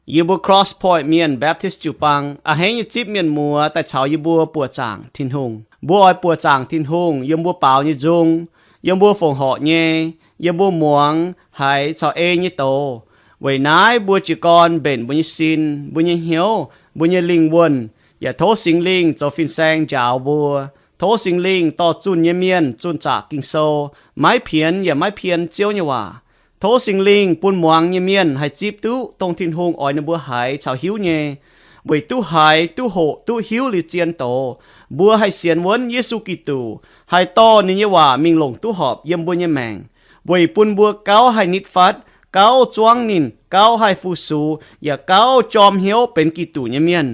Yie mbuo Cross Point Mienh Baptist jiu-baang a'hneiv nyei zipv mienh muoz daaih caux yie mbuo buoqc zaangc Tin-Hungh. Mbuo oix buoqc zaangc Tin-Hungh yiem mbuo baaux nyei nzung, yiem mbuo fongc horc nyei, yiem mbuo muangx haiz caux ei nyei doz. Weic naaiv mbuo jiez gorn mbenc mbuo nyei sin, mbuo nyei hnyouv, mbuo nyei lingh wuonh, yaac tov Singx Lingh zoux fin-saeng njaaux mbuo. Tov Singx Lingh dorh zunh nyei mienh zunh zaqc Ging-Sou, maiv pienx yaac maiv pien Ziouv nyei waac. Tov Singx Lingh bun muangx nyei mienh haih zipv duqv dongh Tin-Hungh oix ninh mbuo haiz caux hiuv nyei, weic duqv haiz, duqv hoqc, duqv hiuv liuz zien doz, mbuo haih sienx wuonv Yesu Giduc, haih dorh ninh nyei waac mingh longc duqv horpc yiem mbuo nyei maengc, weic bun mbuo gauh haih nitv fatv, gauh zuangv ninh, gauh haih fu-sux, yaac gauh jorm hnyouv benx Giduc nyei mienh.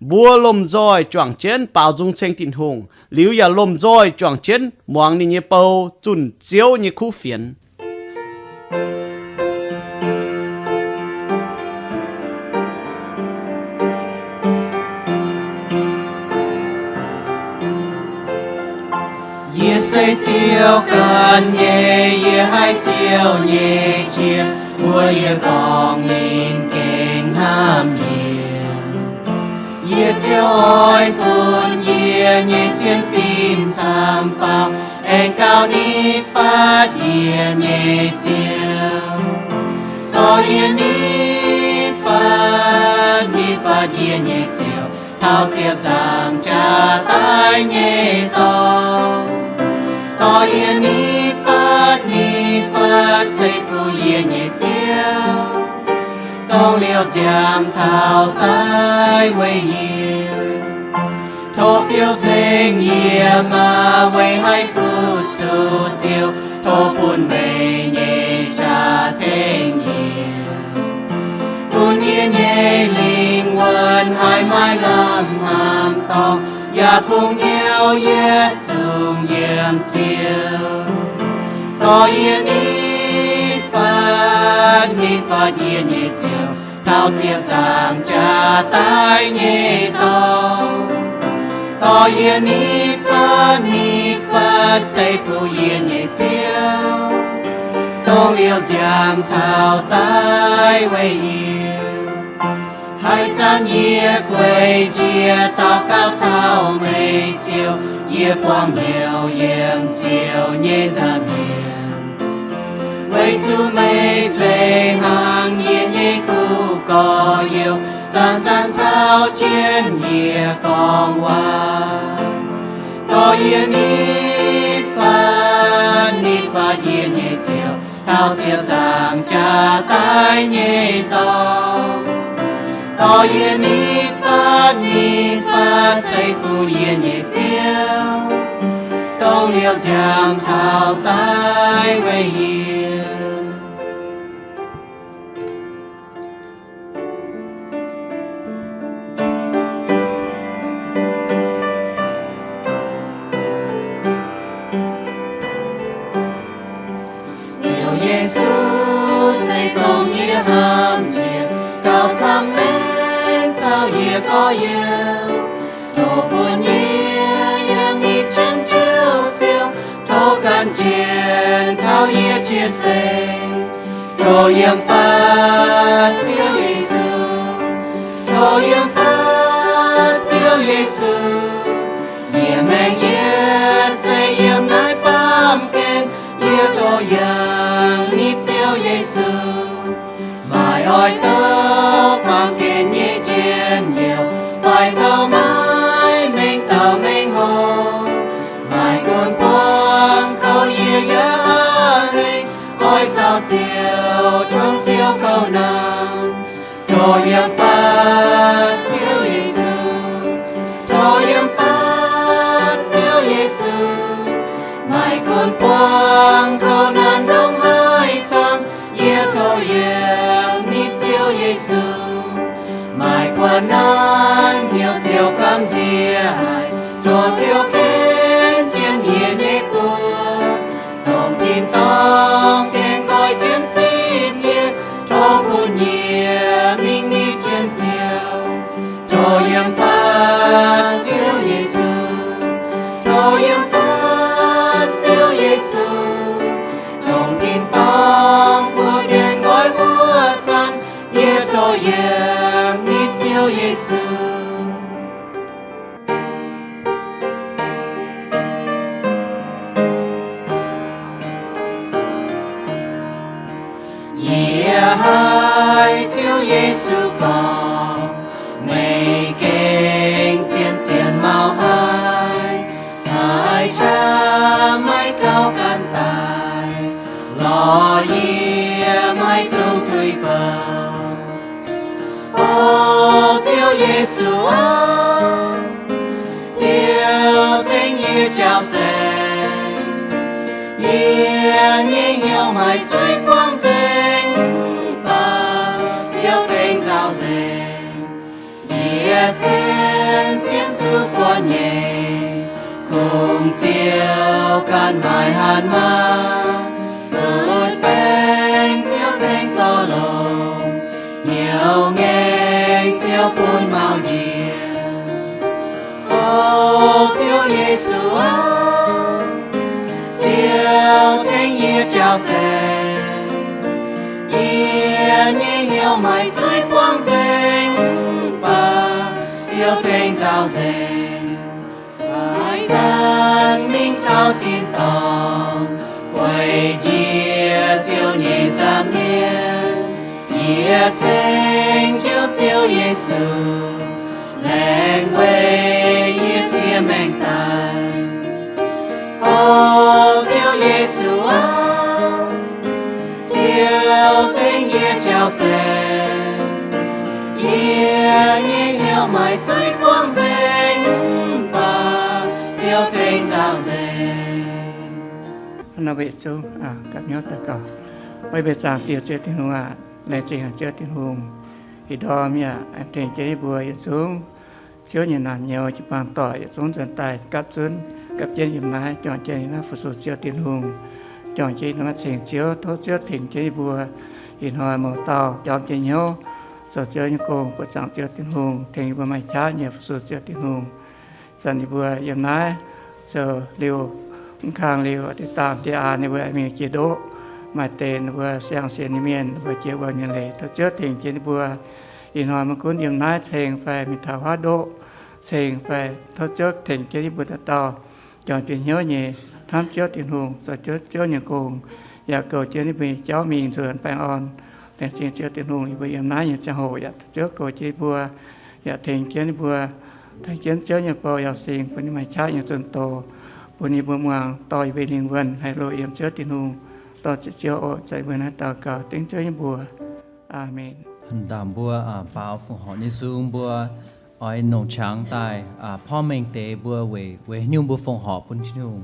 Mbuo lomh nzoih juangc jienv baaux nzung ceng Tin-Hungh, liuz yaac lomh nzoih juangc jienv muangx ninh nyei bou zunh Ziouv nyei kuv fienx. Yie se Ziouv ganh nyei, yie haih Ziouv nyei qiex, mbuox yie gorngv ninh gengh hnamv yie. Yie Ziouv oix bun yie nyei sienx fim camv faaux, aengx gauh nitv fatv yie nyei Ziouv. Dorh yie nitv fatv, nitv fatv yie nyei Ziouv, taux ziepc nzaangc jaax daaih nyei dorngx. Dorh yie nitv fatv, nitv fatv ceix fuqv yie nyei Ziouv, dongh liouh nziaamv taux daaih weic yie. Tov fiou nzengc yie maah weic haih fu-sux Ziouv. Tov bun meih nyei qaqv tengx yie, bun yie nyei lingh wuonh haih maaih lamh hnamv dorngh, yaac bungx hnyouv yietc zungv yiem Ziouv. Dorh yie nitv fatv, nitv fatv yie nyei Ziouv, taux ziepc nzaangc jaax daaih nyei dorngx. Dorh yie nitv fatv, nitv fatv ceix fuqv yie nyei Ziouv, dongh liouh nziaamv taux daaih weic yie. Haaix zanc yie gueic njiec daux gaux taux meih Ziouv, yie buangh hnyouv yiem Ziouv nyei nza'hmien, weic zuqc meih se hnangv yie nyei kuv gorx-youz, zanc-zanc caux jienv yie gorngv waac. Dorh yie nitv fatv, nitv fatv yie nyei Ziouv, taux ziepc nzaangc jaax daaih nyei dorngx. Dorh yie nitv fatv, nitv fatv ceix fuqv yie nyei Ziouv, dongh liouh nziaamv taux daaih weic yie. Ziouv Yesu se dongh yie hnamv njiec, gauh camv maengc caux yie gorx-youz. Tov bun yie yiem nitv jienv Ziouv, Ziouv, tov gan jienv taux yie jiez seix. Tov yiem fatv Ziouv Yesu, tov yiem fatv Ziouv Yesu. Yie maengc yie se yiem naaiv baamh gen, yie tov yiem nitv Ziouv Yesu. Maaih oix douc baamh gen nyei njien-youh, fai douc maiv mengh dauh mengh hoc, maaih gunv buangv kouv yie yaac a'hneiv, oix caux Ziouv juangc siou kouv naanc. Tov yiem fatv Ziouv Yesu, tov yiem fatv Ziouv Yesu. Maaih gunv buangv kouv naanc ndongc haaix camv, yie tov yiem nitv Ziouv Yesu. Maaih guanh naanc hnyouv Ziouv gamh nziex haic, tov Ziouv ken jienv yie nyei buoz, dongh tin-dorngh gaengh nqoi jienv zipv yie. Tov bun yie mingh nitv jienv Ziouv. Tov yiem fatv Ziouv Yesu, tov yiem fatv Ziouv Yesu. Dongh tin-dorngh mbuo gaengh nqoi wuov zanc, yie tov yiem Yesu. Yie haiz Ziouv Yesu gorngv, meih gengh zien-zien mau haiz, haiz qaqv maiv gauh gan daaih, lorz yie maiv dungx tuix bouc. O Ziouv Yesu aac, Ziouv tengx yie jauv nzengc. Yie nyei hnyouv maaih zuiz buangh nzengc, mv baac Ziouv tengx nzauh nzengc. Yie zien-zien duqv buonv nyei, kungx Ziouv ganh maaih hatc maah. Butv baengc Ziouv tengx zorc longc, hnyouv ngaengc Ziouv bun maux njiec. O Ziouv Yesu aac, Ziouv tengx yie jauv nzengc. Yie nyei hnyouv maaih zuiz buangh nzengc, mv baac Ziouv tengx nzauh nzengc. Haaix zanc mingh taux tin-dorngh, bueix njiec Ziouv nyei nza'hmien, yie ceng jienv Ziouv Yesu, laengz weic yie siev maengc daaih. O Ziouv Yesu aac, Ziouv tengx yie jauv nzengc. Yie nyei hnyouv maaih zuiz buangh nzengc, mv baac Ziouv tengx nzauh nzengc. Hnangv naaiv weic zungv gapv hnyouv daux gaux. Weic mbuo Zaangc Diex Ziouv Tin-Hungh aac, laengz zingh Ziouv Tin-Hungh ih ndorm yaac tengx jienv yie mbuo yietc zungv Ziouv nyei naamh nyouz jiu-baang doic yietc zungv nzuonx daaih gapv zunv gapv jienv yiem naaiv, juangc jienv yiem naaiv fu-sux Ziouv Tin-Hungh. Juangc jienv yiem naaiv ceng Ziouv, tov Ziouv tengx jienv yie mbuo ih hnoi mouz dauh jomc jienv hnyouv zoux Ziouv nyei gong, buoqc zaangc Ziouv Tin-Hungh, tengx yie mbuo maaih qaqv nyei fu-sux Ziouv Tin-Hungh. Zanc yie mbuo yiem naaiv zoux liuz, mv kang liuz, deix daanh deix aa ninh mbuo mingh jiex ndoqv. Maaih deix ninh mbuo siang-sienx nyei mienh, ninh mbuo jiex wuonh nyei leiz. Tov Ziouv tengx jienv ninh mbuo. Ih hnoi maiv gunv yiem naaiv ceng fai mingh taux huaav ndoqv ceng fai, tov Ziouv tengx jienv ninh mbuo dauh dauh juangc jienv hnyouv nyei hnamv Ziouv Tin-Hungh, zoux Ziouv, Ziouv nyei gong, yaac goux jienv ninh mbuo nyei jauv mingh nzuonx baengh orn. Laengz zingh Ziouv Tin-Hungh, yie mbuo yiem naaiv nyei ziangh hoc yaac tov Ziouv goux jienv yie mbuo, yaac tengx jienv yie mbuo, tengx jienv Ziouv nyei bou yaac singx bun ninh maaih qaqv nyei zunh doz, bun yie mbuo muangx dorh yie mbuo lingh wuonh haih loz yiem Ziouv Tin-Hungh. Dorh ziec Ziouv oc. Zanc yie mbuo naaiv daux gaux dengv Ziouv nyei mbuox. Aamen. Ndaauh mbuo baaux fongc horc nyei nzung, mbuo oix nongc qangx daaih porv mengh deix mbuo weic, weic haaix nyungc mbuo fongc horc bun Tin-Hungh.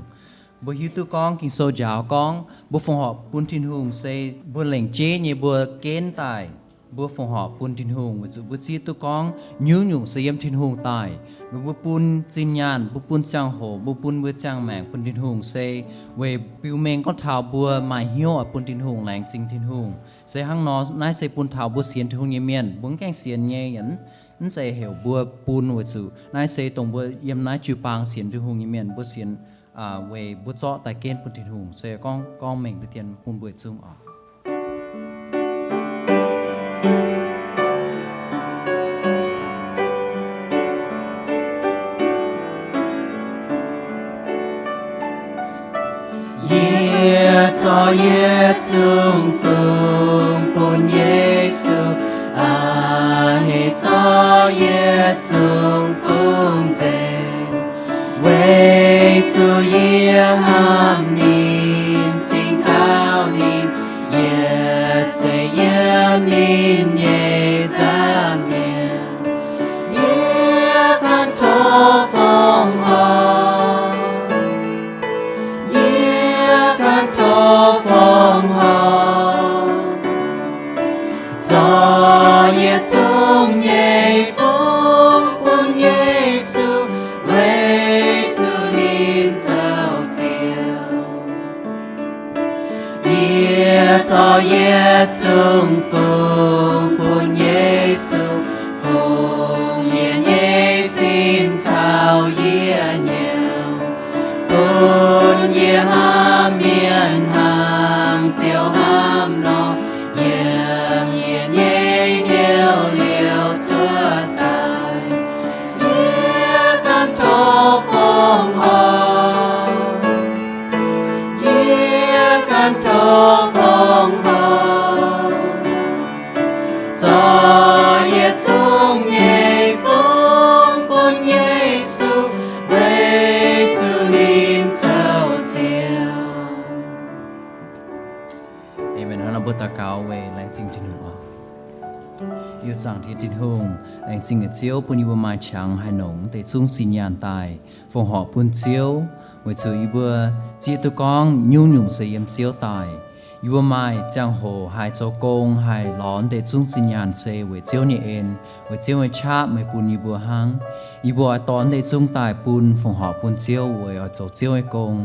Mbuo hiuv duqv gorngv Ging-Sou njaaux gorngv mbuo fongc horc bun Tin-Hungh se mbuo lengc jeiv nyei mbuo genv daaih. Mbuo fongc horc bun Tin-Hungh weic zuqc mbuo zieqv duqv gorngv nyungc-nyungc se yiem Tin-Hungh daaih. Mbuo bun zinh nyaanh, mbuo bun ziangh hoc, mbuo bun mbuo ziangh maengc bun Tin-Hungh se weic biux mengh gorngv taux mbuo maaih hnyouv oix bun Tin-Hungh, laengz zingh Tin-Hungh. Se hnangv nor, naaiv se bun taux mbuo sienx Tin-Hungh nyei mienh. Mbuo mv gaengh sienx nyei, mv zeiz heuc mbuo bun weic zuqc naaiv se dongh mbuo yiem naaiv jiu-baang sienx Tin-Hungh nyei mienh, mbuo sienx weic mbuo zorqv daaih genv bun Tin-Hungh. Se gorngv, gorngv mengh deix dien bun mbuo yietc zungv oc. Yie zorqv yietc zungv fungx bun Yesu, aa, heh zorqv yietc zungv fungx nzengc, weic zuqc yie hnamv ninh, cingx kaux ninh, yietc seix yiem ninh nyei nza'hmien. Yie ganh tov fongc horc, yie ganh tov fongc horc, zorqv yietc zungv nyei fungx bun Yesu, weic zuqc ninh zoux Ziouv. Yie zorqv yietc zungv fungx bun Yesu, fungx yie nyei sin caux yie hnyouv, bun yie hnamv mienh hnangv Ziouv hnamv nor, yiem yie nyei hnyouv liouh cuotv daaih. Zaangc Diex Tin-Hungh, laengz zingh nyei Ziouv bun yie mbuo maaih qangx haih nongc deix zungv zinh nyaanh daaih fongc horc bun Ziouv, weic zuqc yie mbuo zieqv duqv gorngv nyungc-nyungc se yiem Ziouv daaih. Yie mbuo maaih ziangh hoc haih zoux gong, haih lorz deix zungv zinh nyaanh se weic Ziouv nyei en, weic Ziouv nyei qaqv meih bun yie mbuo hnangv. Yie mbuo oix dorh deix zungv daaih bun, fongc horc bun Ziouv weic oix zoux Ziouv nyei gong,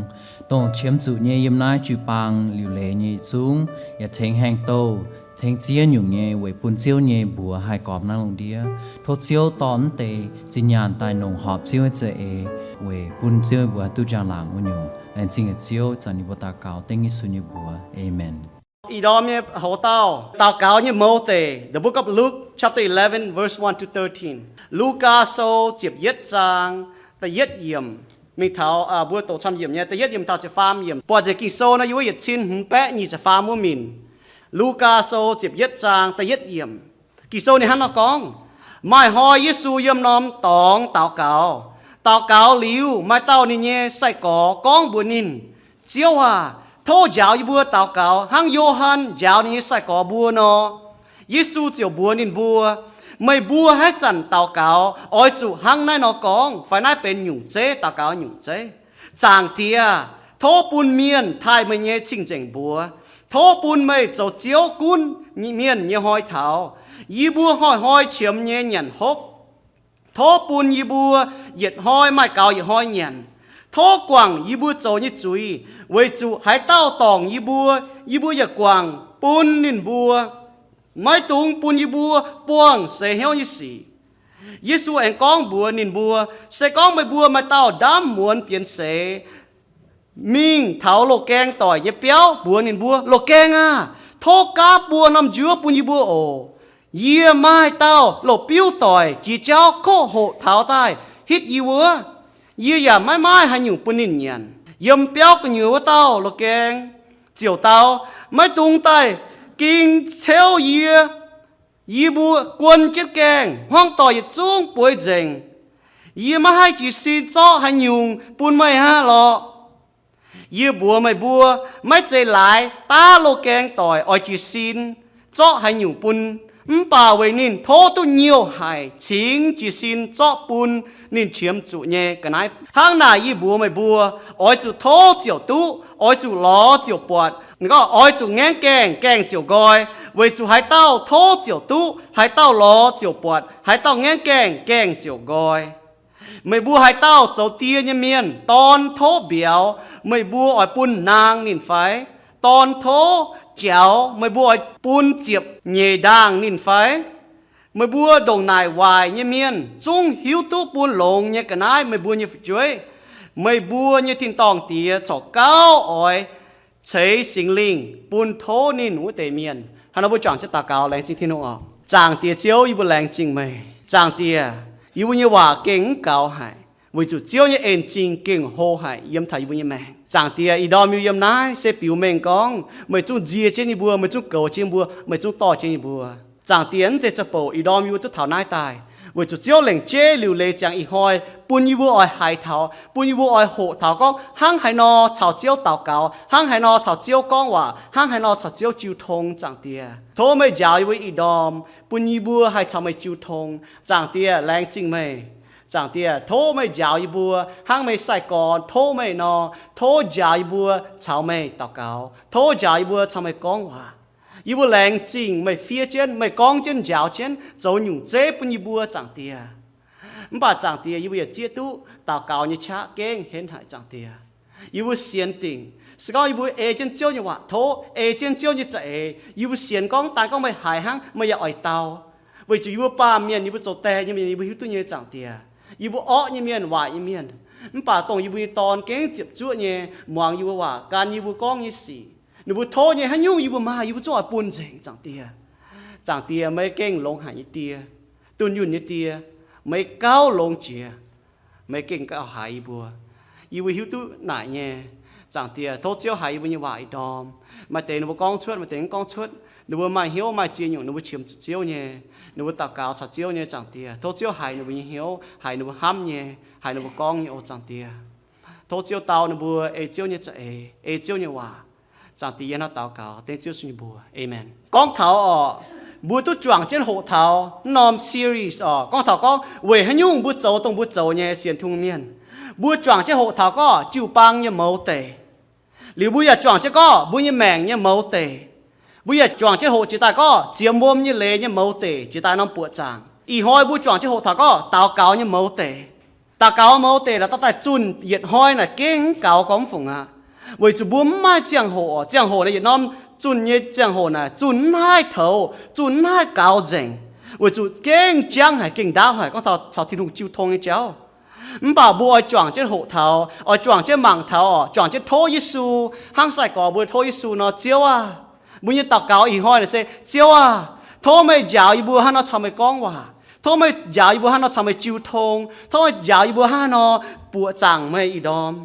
dongh qiemx zuqc nyei yiem naaiv jiu-baang liuc leiz nyei zungv, yaac tengx haengh douh, tengx ziex nyungc nyei weic bun Ziouv nyei mbuox haih gormx naaiv lungh ndiev. Tov Ziouv dorh deix zinh nyaanh daaih nongc horpc Ziouv nyei za'eix, weic bun Ziouv mbuo haih duqv njang-laangc wuov nyungc. Laengz zingh nyei Ziouv, zanc yie mbuo daux gaux dengv Yesu nyei mbuox. Aamen. Ih ndorm nyei hoc-dauh, daux gaux nyei mouz deix, the book of Luke, chapter eleven, verse one to thirteen. Lugaa Sou ziepc yietv zaang, da'yietv yiemc, mingh taux, mbuo doqc camv yiemc nyei, da'yietv yiemc taux ziepc faam yiemc. Buatc nzengc Ging-Sou nor, yiem wuov yietc cin hmz baeqv nyic ziepc faam wuov mingh. Lugaa Sou ziepc yietv zaang, da'yietv yiemc. Ging-Sou ninh hnangv nor gorngv, Maaih hnoi Yesu yiem norm dorngx daux gaux. Daux gaux liuz, maaih dauh ninh nyei sai-gorx gorngv mbuox ninh, Ziouv aac, tov njaaux yie mbuo daux gaux hnangv Yo^han njaaux ninh nyei sai-gorx mbuo nor. Yesu ziouc mbuox ninh mbuo, Meih mbuo haaix zanc daux gaux, oix zuqc hnangv naaiv nor gorngv, fai naaiv benx nyungc zeiv, daux gaux nyungc zeiv. Zaangc Diex, tov bun mienh taaih meih nyei cing-nzengc mbuox. Tov bun meih zoux Ziouv gunv mienh nyei hnoi taux. Yie mbuo hnoi-hnoi qiemx nyei nyanc hopv. Tov bun yie mbuo yietc hnoi maaih gaux yietc hnoi nyanc. Tov guangc yie mbuo zoux nyei zuiz, weic zuqc haaix dauh dorngc yie mbuo, yie mbuo yaac guangc bun ninh mbuo. Maiv dungx bun yie mbuo buangh seix hnyouv nyei sic. Yesu aengx gorngv mbuox ninh mbuo, Se gorngv meih mbuo maaih dauh ndaamv muonz bienx seix, mingh taux loz-gaeng doic nyei biauv mbuox ninh mbuo, Loz-gaeng aah! Tov gaatv buo norm njuov bun yie mbuo oc. Yie maaih dauh loz-biuv doic jiex jauv koqv hoqc taux daaih hitv yie wuov. Yie yaac maiv maaih haaix nyungc bun ninh nyanc. Yiem biauv gu'nyuoz wuov dauh loz-gaeng ziouc dau, Maiv dungx daaih ging ceuv yie. Yie mbuo guon jienv gaengh, hmuangv doic yietc zungv bueix nzengc. Yie maiv haih jiez sin zorqv haaix nyungc bun meih hnangv lorqc. Yie mbuox meih mbuo, maiv zeiz laaix daav loz-gaeng doic oix jiez sin zorqv haaix nyungc bun, mv baac weic ninh tov duqv nyiuh haic cingx jiez sin zorqv bun ninh qiemx zuqc nyei ga'naaiv. Hnangv naaic yie mbuox meih mbuo, oix zuqc tov ziouc duqv, oix zuqc lorz ziouc buatc. Ninh gorngv, Oix zuqc ngaengv gaengh, gaengh ziouc nqoi, weic zuqc haaix dauh tov ziouc duqv, haaix dauh lorz ziouc buatc, haaix dauh ngaengv gaengh, gaengh ziouc nqoi. Meih mbuo haaix dauh zoux die nyei mienh, dorn tov mbiauz, meih mbuo oix bun naang ninh fai? Dorn tov jaux, meih mbuo oix bun ziepc nyeic ndaangh ninh fai? Meih mbuo ndongc naaic waaic nyei mienh zungv hiuv duqv bun longx nyei ga'naaiv meih mbuo nyei fu'jueiv. Meih mbuo nyei tin-dorngh Diex corc gauh oix ceix Singx Lingh bun tov ninh wuov deix mienh. Hnangv nor mbuo juangc jienv daux gaux. Laengz zingh Tin-Hungh oc. Zaangc Diex Ziouv, yie mbuo laengz zingh meih. Zaangc Diex, yie mbuo nyei waac gengh mv gaux haic, weic zuqc Ziouv nyei en-zingh gengh hlo haic yiem taux yie mbuo nyei maengc. Zaangc Diex, ih ndorm yie mbuo yiem naaiv se biux mengh gorngv meih zungv nzie jienv yie mbuo, meih zungv goux jienv yie mbuo, meih zungv dorh jienv yie mbuo. Zaangc Diex, mv zeiz za'bouc ih ndorm yie mbuo duqv taux naaiv daaih, weic zuqc Ziouv lengc jeiv liuc leiz ziangx ih hnoi bun yie mbuo oix haiz taux, bun yie mbuo oix hoqc taux gorngv hnangv haaix nor caux Ziouv daux gaux, hnangv haaix nor caux Ziouv gorngv waac, hnangv haaix nor caux Ziouv jiu tong. Zaangc Diex, tov meih njaaux yie mbuo ih ndorm, bun yie mbuo haih caux meih jiu tong. Zaangc Diex, laengz zingh meih. Zaangc Diex, tov meih njaaux yie mbuo hnangv meih sai-gorx tov meih nor, tov njaaux yie mbuo caux meih daux gaux, tov njaaux yie mbuo caux meih gorngv waac. Yie mbuo laengz zingh meih fiev jienv, meih gorngv jienv, njaaux jienv, zoux nyungc zeiv bun yie mbuo, Zaangc Diex. Mv baac Zaangc Diex, yie mbuo yaac zieqv duqv daux gaux nyei qaqv gengh henv haic, Zaangc Diex. Yie mbuo sienx dingc, se gorngv yie mbuo ei jienv Ziouv nyei waac tov, ei jienv Ziouv nyei za'eix, yie mbuo sienx gorngv daaih gorngv meih haiz hnangv, meih yaac oix dau. Weic zuqc yie mbuo baamh mienh, yie mbuo zoux die nyei mienh, yie mbuo hiuv duqv nyei, Zaangc Diex. Yie mbuo orqv nyei mienh, waaic nyei mienh, mv baac dongh yie mbuo nyei dorn gengh ziepc zuoqv nyei muangx yie mbuo waac, gan yie mbuo gorngv nyei sic. Ninh mbuo tov nyei haaix nyungc yie mbuo maaih, yie mbuo zungv oix bun nzengc, Zaangc Diex. Zaangc Diex, meih gengh longx haic nyei Die, dunh yunh nyei Die, meih gauh longx jiex. Meih gengh gauh haiz yie mbuo. Yie mbuo hiuv duqv naaic nyei. Zaangc Diex, tov Ziouv haiz yie mbuo nyei waac ih ndorm. Maaih deix ninh mbuo gorngv cuotv, maaih deix mv gorngv cuotv. Ninh mbuo maaih hnyouv maaih ziex nyungc ninh mbuo qiemx zuqc Ziouv nyei, ninh mbuo daux gaux caux Ziouv nyei, Zaangc Diex. Tov Ziouv haiz ninh mbuo nyei hnyouv, haiz ninh mbuo hnamv nyei, haiz ninh mbuo gorngv nyei oc, Zaangc Diex. Tov Ziouv dau ninh mbuo ei Ziouv nyei za'eix, ei Ziouv nyei waac. Zaangc Diex, yie hnangv daux gaux dengv Ziouv Yesu nyei mbuox. Aamen. Gorngv taux oc, Mbuo duqv juangc jienv hoqc taux norm series oc, gorngv taux gorngv weic haaix nyungc mbuo zoux dongh mbuo zoux nyei, sienx Tin-Hungh mienh. Mbuo juangc jienv hoqc taux gorngv jiu-baang nyei mouz deic. Liuz mbuo yaac juangc jienv gorngv mbuo nyei maengc nyei mouz deic. Mbuo yaac juangc jienv hoqc jiex daaih gorngv ziemx wuom nyei leiz nyei mouz deic, jiex daaih norm buoqc zaangc. Ih hnoi mbuo juangc jienv hoqc taux gorngv daux gaux nyei mouz deic. Daux gaux mouz deic naaic, daaih zunh yietc hnoi naaic gengh mv gaux gormx fungc aqv. Weic zuqc mbuo mv maaih ziangh hoc oc. Ziangh hoc naaic, yietc norm zunh nyei ziangh hoc naaic, zunh mv haih toux, zunh mv haih gaux nzengc, weic zuqc gengh jangv haic, gengh ndaauv haic, gorngv taux caux Tin-Hungh jiu tong nyei jauv. Mv baac mbuo oix juangc jienv hoqc taux, oix juangc jienv mangc taux oc, juangc jienv tov Yesu, hnangv sai-gorx mbuo tov Yesu nor, Ziouv aah! Mbuo nyei daux gaux ih hnoi naaic se, Ziouv aah! Tov meih njaaux yie mbuo hnangv nor caux meih gorngv waac. Tov meih njaaux yie mbuo hnangv nor caux meih jiu tong. Tov meih njaaux yie mbuo hnangv nor buoqc zaangc meih ih ndorm.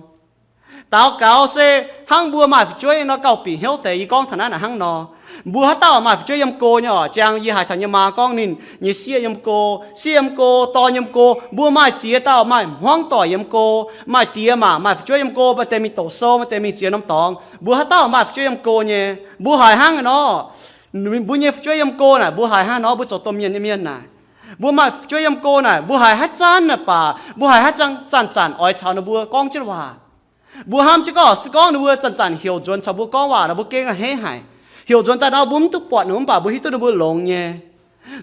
Daux gaux se hnangv mbuo maaih fu'jueiv nor gauh bieqc hnyouv deix. Yie gorngv taux naaiv naaic hnangv nor, mbuo haaix dauh maaih fu'jueiv yiem go nyei oc. Jangx yie haiz taux nyei maa gorngv ninh nyei sieqv yiem go, sieqv yiem go, dorn yiem go. Mbuo maaih ziex dauh maaih hmuangv doic yiem go, maaih diex maac, maaih fu'jueiv yiem go, maaih deix mingh doqc sou, maaih deix mingh ziex norm dorngx. Mbuo haaix dauh maaih fu'jueiv yiem go nyei, mbuo haiz hnangv nor, mbuo nyei fu'jueiv yiem go naaic, mbuo haiz hnangv nor, mbuo zoux domh mienh nyei mienh naaic, mbuo maaih fu'jueiv yiem go naaic, mbuo haiz haaix zanc naaic baac, mbuo haiz haaix zanc zanc-zanc oix caux ninh mbuo gorngv jienv waac. Mbuo hnamv jienv gorngv, se gorngv ninh mbuo zanc-zanc heuc nzuonx caux mbuo gorngv waac nor, mbuo gengh a'hneiv haic. Heuc nzuonx daaih nor mbuo mv duqv buatc ninh, mv baac mbuo hiuv duqv ninh mbuo longx nyei.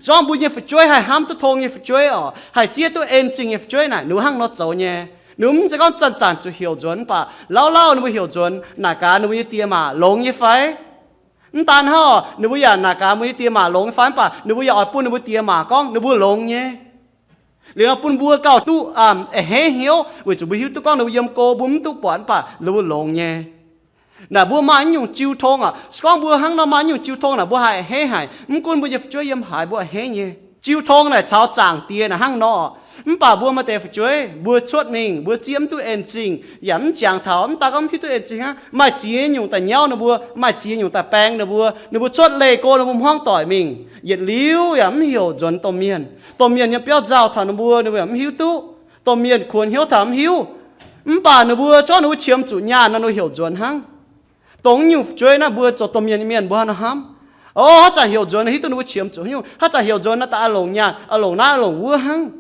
Zorngv mbuo nyei fu'jueiv haih hnamv duqv tong nyei fu'jueiv oc, haih zieqv duqv en zingh nyei fu'jueiv naaic, ninh mbuo hnangv nor zoux nyei. Ninh mbuo mv zeiz gorngv zanc-zanc zuqc heuc nzuonx, mv baac lauh lauh ninh mbuo heuc nzuonx naaic gaax ninh mbuo nyei diex maac longx nyei fai? Mv daan hnangv, ninh mbuo yaac naaic gaax mbuo nyei diex maac longx nyei fai, mv baac ninh mbuo yaac oix bun ninh mbuo diex maac gorngv ninh mbuo longx nyei. Liuz nor bun mbuo gauh duqv a'hneiv hnyouv, weic zuqc mbuo hiuv duqv gorngv ninh mbuo yiem go mbuo mv duqv buatc, mv baac ninh mbuo longx nyei. Naaic mbuo maaih naaiv nyungc jiu tong aqv. Se gorngv mbuo hnangv nor maaih naaiv nyungc jiu tong naaic, mbuo haih a'hneiv haic. Mv gunv mbuo nyei fu'jueiv yiem haaix, mbuo a'hneiv nyei. Jiu tong naaic caux Zaangc Diex naaic hnangv nor. Mv baac mbuo maaih deix fu'jueiv, mbuo cuotv mingh, mbuo zieqv mv duqv en zingh, yaac mv jangx taux, mv daan gorngv mv hiuv duqv en zingh hnangv. Maaih ziex nyungc daaih nyauv ninh mbuo, maaih ziex nyungc daaih baeng ninh mbuo. Ninh mbuo cuotv leih go ninh mbuo hmuangv doic mingh, yietc liuz yaac mv heuc nzuonx domh mienh. Domh mienh nyei biauv nzauh taux ninh mbuo, ninh mbuo yaac mv hiuv duqv. Domh mienh kuonx hnyouv taux mv hiuv. Mv baac ninh mbuo zorqv ninh mbuo qiemx zuqc nyaanh nor, ninh mbuo heuc nzuonx hnangv. Dongh nyungc fu'jueiv naaiv, mbuo zoux domh mienh nyei mienh mbuo hnangv nor hnamv. O, haaix zanc heuc nzuonx, hiuv duqv ninh mbuo qiemx zuqc haaix nyungc. Haaix zanc heuc nzuonx nor, daaih a'longc nyaanh, a'longc naaiv, a'longc wuov hnangv.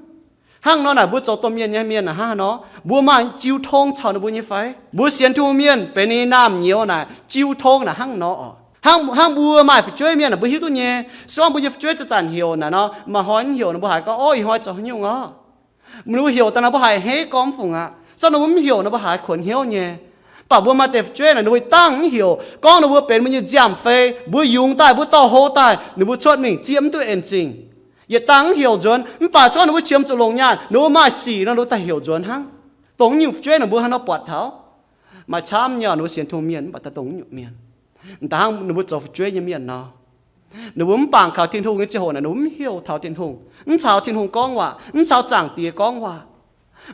Hnangv nor naaic, mbuo zoux domh mienh nyei mienh naaic hnangv haaix nor? Mbuo maaih jiu tong caux ninh mbuo nyei fai? Mbuo sienx Tin-Hungh mienh benx ninh nyei naamh nyouz naaic, jiu tong naaic hnangv nor oc. Hnangv, hnangv mbuo maaih fu'jueiv mienh naaic, mbuo hiuv duqv nyei. Se gorngv mbuo nyei fu'jueiv zanc-zanc heuc naaic nor, maaih hnoi mv heuc nor, mbuo haiz gorngv, o, ih hnoi zoux haaix nyungc orqc? Ninh mbuo heuc daaih nor, mbuo haiz a'hneiv gormx fungc aqv. Se gorngv ninh mbuo mv heuc nor, mbuo haiz kuonx hnyouv nyei. Mv baac mbuo maaih deix fu'jueiv naaic, ninh mbuo dangh mv heuc, gorngv ninh mbuo benx mbuo nyei nziaamv-fei, mbuo yungz daaih, mbuo dorh hlo daaih, ninh mbuo cuotv mingh zieqv mv duqv en zingh. Yietc dangh mv heuc nzuonx, mv baac se gorngv ninh mbuo qiemx zuqc longc nyaanh, ninh mbuo maaih sic nor, ninh mbuo daaih heuc nzuonx hnangv. Dongh nyungc fu'jueiv naaic mbuo hnangv nor buatc taux. Maaih camv nyei oc, ninh mbuo sienx Tin-Hungh mienh mv baac daaih dongh nyungc mienh. Da'hnangv ninh mbuo zoux fu'jueiv nyei mienh nor, ninh mbuo mv bangc kaux Tin-Hungh nyei ziangh hoc naaic, ninh mbuo mv heuc taux Tin-Hungh, mv caux Tin-Hungh gorngv waac, mv caux Zaangc Diex gorngv waac.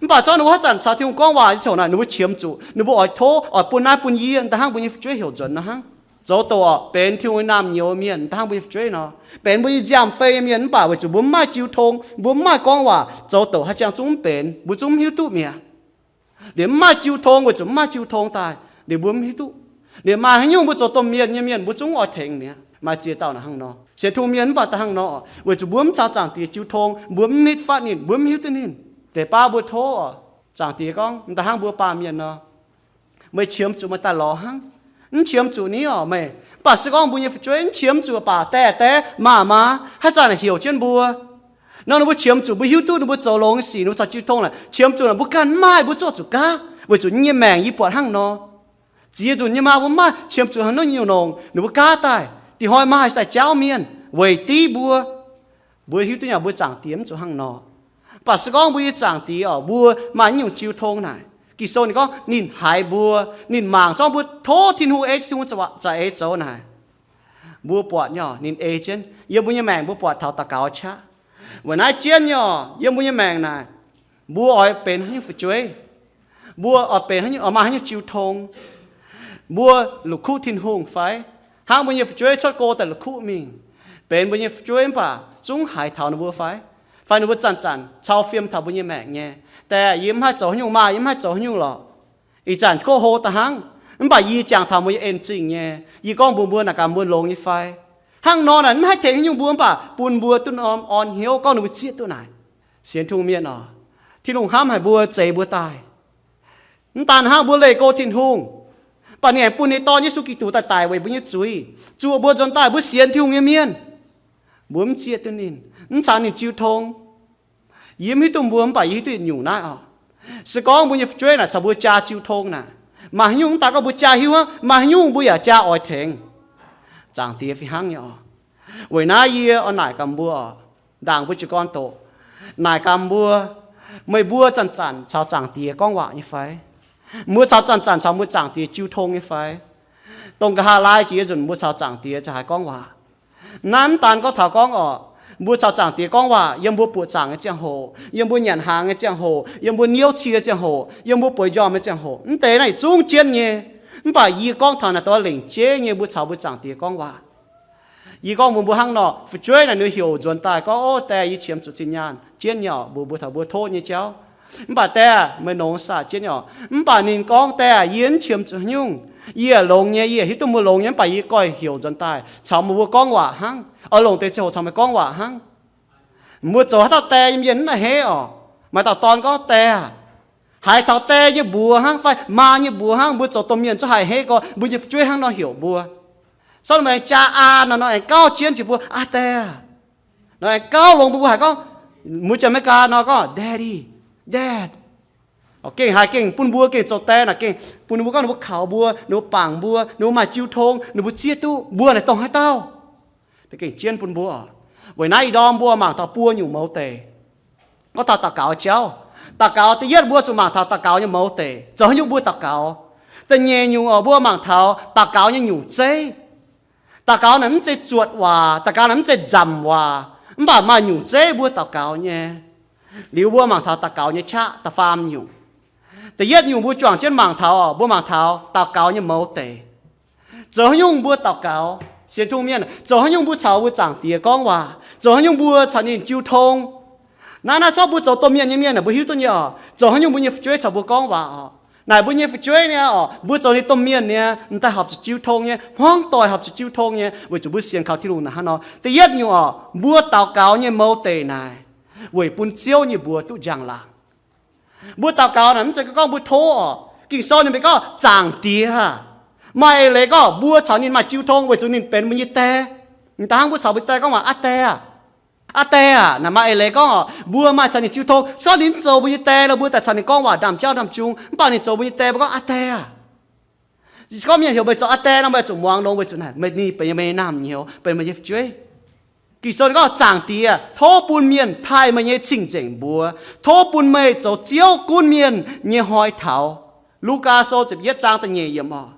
Mv baac zorqv ninh mbuo haaix zanc caux Tin-Hungh gorngv waac nyei ziangh hoc naaic, ninh mbuo qiemx zuqc, ninh mbuo oix tov, oix bun naaiv bun yie, da'hnangv mbuo nyei fu'jueiv heuc nzuonx nor hnangv. Zoux doqc oc, benx Tin-Hungh nyei naamh nyouz mienh, da'hnangv mbuo nyei fu'jueiv nor, benx mbuo nyei nziaamv-fei nyei mienh, mv baac weic zuqc mbuo mv maaih jiu tong, mbuo mv maaih gorngv waac, zoux doqc haaix jangx zungv mv benx, mbuo zungv mv hiuv duqv mi'aqv. Liuz mv maaih jiu tong, weic zuqc mv maaih jiu tong daaih, liuz mbuo mv hiuv duqv. Liuz maaih haaix nyungc mbuo zoux domh mienh nyei mienh, mbuo zungv oix tengx mi'aqv. Maaih ziex dauh naaic hnangv nor. Sienx Tin-Hungh mienh mv baac da'hnangv nor, weic zuqc mbuo mv caux Zaangc Diex jiu tong, mbuo mv nitv fatv ninh, mbuo mv hiuv duqv ninh. Deix baav mbuo tov oc, Zaangc Diex gorngv, da'hnangv mbuo baamh mienh nor, meih qiemx zuqc meih daaih lorz hnangv. Mv qiemx zuqc ni oc meih. Mv baac se gorngv mbuo nyei fu'jueiv mv qiemx zuqc baac, daeh daeh, maa maa, haaix zanc heuc jienv mbuo nor, ninh mbuo qiemx zuqc mbuo hiuv duqv ninh mbuo zoux longx nyei sic, ninh mbuo caux jiu tong naaic, qiemx zuqc naaic mbuo ganh mv maaih, mbuo zuqc gaav, weic zuqc nyei maengc yie buatc hnangv nor. Ziex nzunc nyei maa mbuo mv maaih, qiemx zuqc haaix nyungc nongc, ninh mbuo gaav daaih, dih hnoi maa haih daaih jauv mienh weic div mbuo. Mbuo hiuv duqv nyei, mbuo Zaangc Diex mv zuqc hnangv nor. Mv baac se gorngv mbuo nyei Zaangc Diex oc, mbuo maaih nyungc jiu tong naaic, Ging-Sou ninh gorngv ninh haiz mbuo, ninh mangc zorngv mbuo tov Tin-Hungh ei, Tin-Hungh za'eix zoux naaic. Mbuo buatc nyei, ninh ei jienv yiem mbuo nyei maengc, mbuo buatc taux daux gaux qaqv. Weic naaiv jienv nyei, yiem mbuo nyei maengc naaic, mbuo oix benx haaix nyungc fu'jueiv? Mbuo oix benx haaix nyungc, oix maaih haaix nyungc jiu tong? Mbuo la'kuqv Tin-Hungh fai? Hnangv mbuo nyei fu'jueiv cuotv go daaih la'kuqv mingh, benx mbuo nyei fu'jueiv mv baac zungv haiz taux ninh mbuo fai? Fai ninh mbuo zanc-zanc cau fiem taux mbuo nyei maengc nyei, daeh, yie mv haih zoux haaix nyungc, maa, yie mv haih zoux haaix nyungc lorqc. Ih zanc kov hlo da'hnangv, mv baac yie jangx taux mbuo nyei en-zingh nyei. Yie gorngv mbuox mbuo naaic gaax, mbuo longx nyei fai? Hnangv nor naaic mv haih tengx haaix nyungc mbuo, mv baac bun mbuo duqv norm orn hnyouv gorngv ninh mbuo zieqv duqv naaic. Sienx Tin-Hungh mienh oc, Tin-Hungh hnamv haic mbuo, zeix mbuo daaih. Mv daan hnangv, mbuo leih go Tin-Hungh, mv baac ninh aengx bun ninh Dorn Yesu Giduc daaih daic weic mbuo nyei zuiz, zuoqc mbuo nzuonx daaih mbuo sienx Tin-Hungh nyei mienh, mbuo mv zieqv duqv ninh, mv caux ninh jiu tong. Yie mv hiuv duqv mbuo, mv baac yie hiuv duqv yietc nyungc naaiv oc. Se gorngv mbuo nyei fu'jueiv naaic caux mbuo jaa jiu tong naaic, maaih haaix nyungc mv daan gorngv mbuo jaa hiuv hnangv, maaih haaix nyungc mbuo yaac jaa oix tengx. Zaangc Diex fih hnangv nyei oc. Weic naaiv yie oix naaic gaax mbuo oc, ndaangc mbuo jiez gorn doqc, naaic gaax mbuo, meih mbuo zanc-zanc caux Zaangc Diex gorngv waac nyei fai? Mbuo caux zanc-zanc caux mbuo Zaangc Diex jiu tong nyei fai? Dongh nqa'haav laai jiex nzunc mbuo caux Zaangc Diex za'haaix gorngv waac. Naaiv mv daan gorngv taux gorngv oc, mbuo caux Zaangc Diex gorngv waac yiem mbuo buoqc zaangc nyei ziangh hoc, yiem mbuo nyanc hnaangx nyei ziangh hoc, yiem mbuo niouv cie ziangh hoc, yiem mbuo bueix njormh nyei ziangh hoc, mv deix naaiv yietc zungv jienv nyei. Mv baac yie gorngv taux naaic dongh lengc jeiv nyei mbuo caux mbuo Zaangc Diex gorngv waac. Yie gorngv mbuox mbuo hnangv nor, fu'jueiv naaic ninh heuc nzuonx daaih gorngv, Ov, Die, yie qiemx zuqc zinh nyaanh, jienv nyei oc, mbuox mbuo taux mbuo tov nyei jauv. Mv baac Die, meih longx saah, jienv nyei oc. Mv baac ninh gorngv, Die, yie mv qiemx zuqc haaix nyungc. Yie longx nyei, yie hiuv duqv mbuo longx nyei, mv baac yie goiv heuc nzuonx daaih caux meih mbuo gorngv waac hnangv, oix longc deix ziangh hoc caux meih gorngv waac hnangv. Mbuo zoux haaix dauh die nyei mienh mv haih heiv oc. Maaih dauh dorn gorngv, Die aah, haiz taux die nyei mbuox hnangv fai maa nyei mbuox hnangv, mbuo zoux domh mienh zungv haih heiv gorx, mbuo nyei fu'jueiv hnangv nor heuc mbuo. Sortv meih jaa aa nor, nor aengx gauh jienv jiex mbuo, Aa Die aah. Nor aengx gauh longx mbuo, mbuo haiz gorngv, mueiz Janx-Meigaa nor gorngv Daddy, Dad. Gengh haiz gengh bun mbuo gengh zoux die naaic gengh bun ninh mbuo gorngv ninh mbuo kaux mbuo, ninh mbuo bangc mbuo, ninh mbuo maaih jiu tong, ninh mbuo zieqv duqv mbuo naaic dongh haaix dauh. Gengh jienv bun mbuo. Weic naaiv ih ndorm mbuo mangc taux buo nyungc mouz deic. Gorngv taux daux gaux jauv. Daux gaux da'yietv mbuo zuqc mangc taux daux gaux nyei mouz deic, zoux haaix nyungc mbuo daux gaux. Da'nyeic nyungc oc, mbuo mangc taux daux gaux nyei nyungc zeiv. Daux gaux naaic mv zeiz zuotc waac, daux gaux naaic mv zeiz nzamc waac, mv baac maaih nyungc zeiv mbuo daux gaux nyei. Liuz mbuo mangc taux daux gaux nyei qaqv da'faam nyungc. Da'yietv nyungc mbuo juangc jienv mangc taux oc, mbuo mangc taux daux gaux nyei mouz deic. Zoux haaix nyungc mbuo daux gaux, sienx Tin-Hungh mienh, zoux haaix nyungc mbuo caux mbuo Zaangc Diex gorngv waac, zoux haaix nyungc mbuo caux ninh jiu tong. Naaiv, naaiv corc mbuo zoux domh mienh nyei mienh naaic mbuo hiuv duqv nyei oc, zoux haaix nyungc mbuo nyei fu'jueiv caux mbuo gorngv waac oc. Naaic mbuo nyei fu'jueiv nyei oc, mbuo zoux ninh domh mienh nyei, m'daaih horpc zuqc jiu tong nyei, hmuangv doic horpc zuqc jiu tong nyei, weic zuqc mbuo sienx kaux Tin-Hungh naaic hnangv nor. Da'yietv nyungc oc, mbuo daux gaux nyei mouz deic naaic weic bun Ziouv nyei mbuox duqv njang-laangc. Mbuo daux gaux naaic mv zeiz gorngv mbuo tov oc. Ging-Sou ninh mbenc gorngv, Zaangc Diex aah, maaih eix leiz gorngv mbuo caux ninh maaih jiu tong weic zuqc ninh benx mbuo nyei die. M'daaih hnangv mbuo caux mbuo die gorngv waac, Aa Die aah, Aa Die aah, naaic maaih eix leiz gorngv oc, mbuo maaih caux ninh jiu tong. Sortv ninh mv zoux mbuo nyei die nor, mbuo daaih caux ninh gorngv waac ndaamv-jauv ndaamv-jung, mv baac ninh zoux mbuo nyei die, mbuo gorngv, Aa Die aah. Se gorngv mienh heuc meih zoux Aa Die nor, meih zuqc muangx longx weic zuqc naaic meih, ninh benx meih nyei naamh nyouz, benx meih nyei fu'jueiv. Ging-Sou ninh gorngv, Zaangc Diex, tov bun mienh taaih meih nyei cing-nzengc mbuox. Tov bun meih zoux Ziouv gunv mienh nyei hnoi taux. Lugaa Sou ziepc yietv zaang da'nyeic yiemc oc.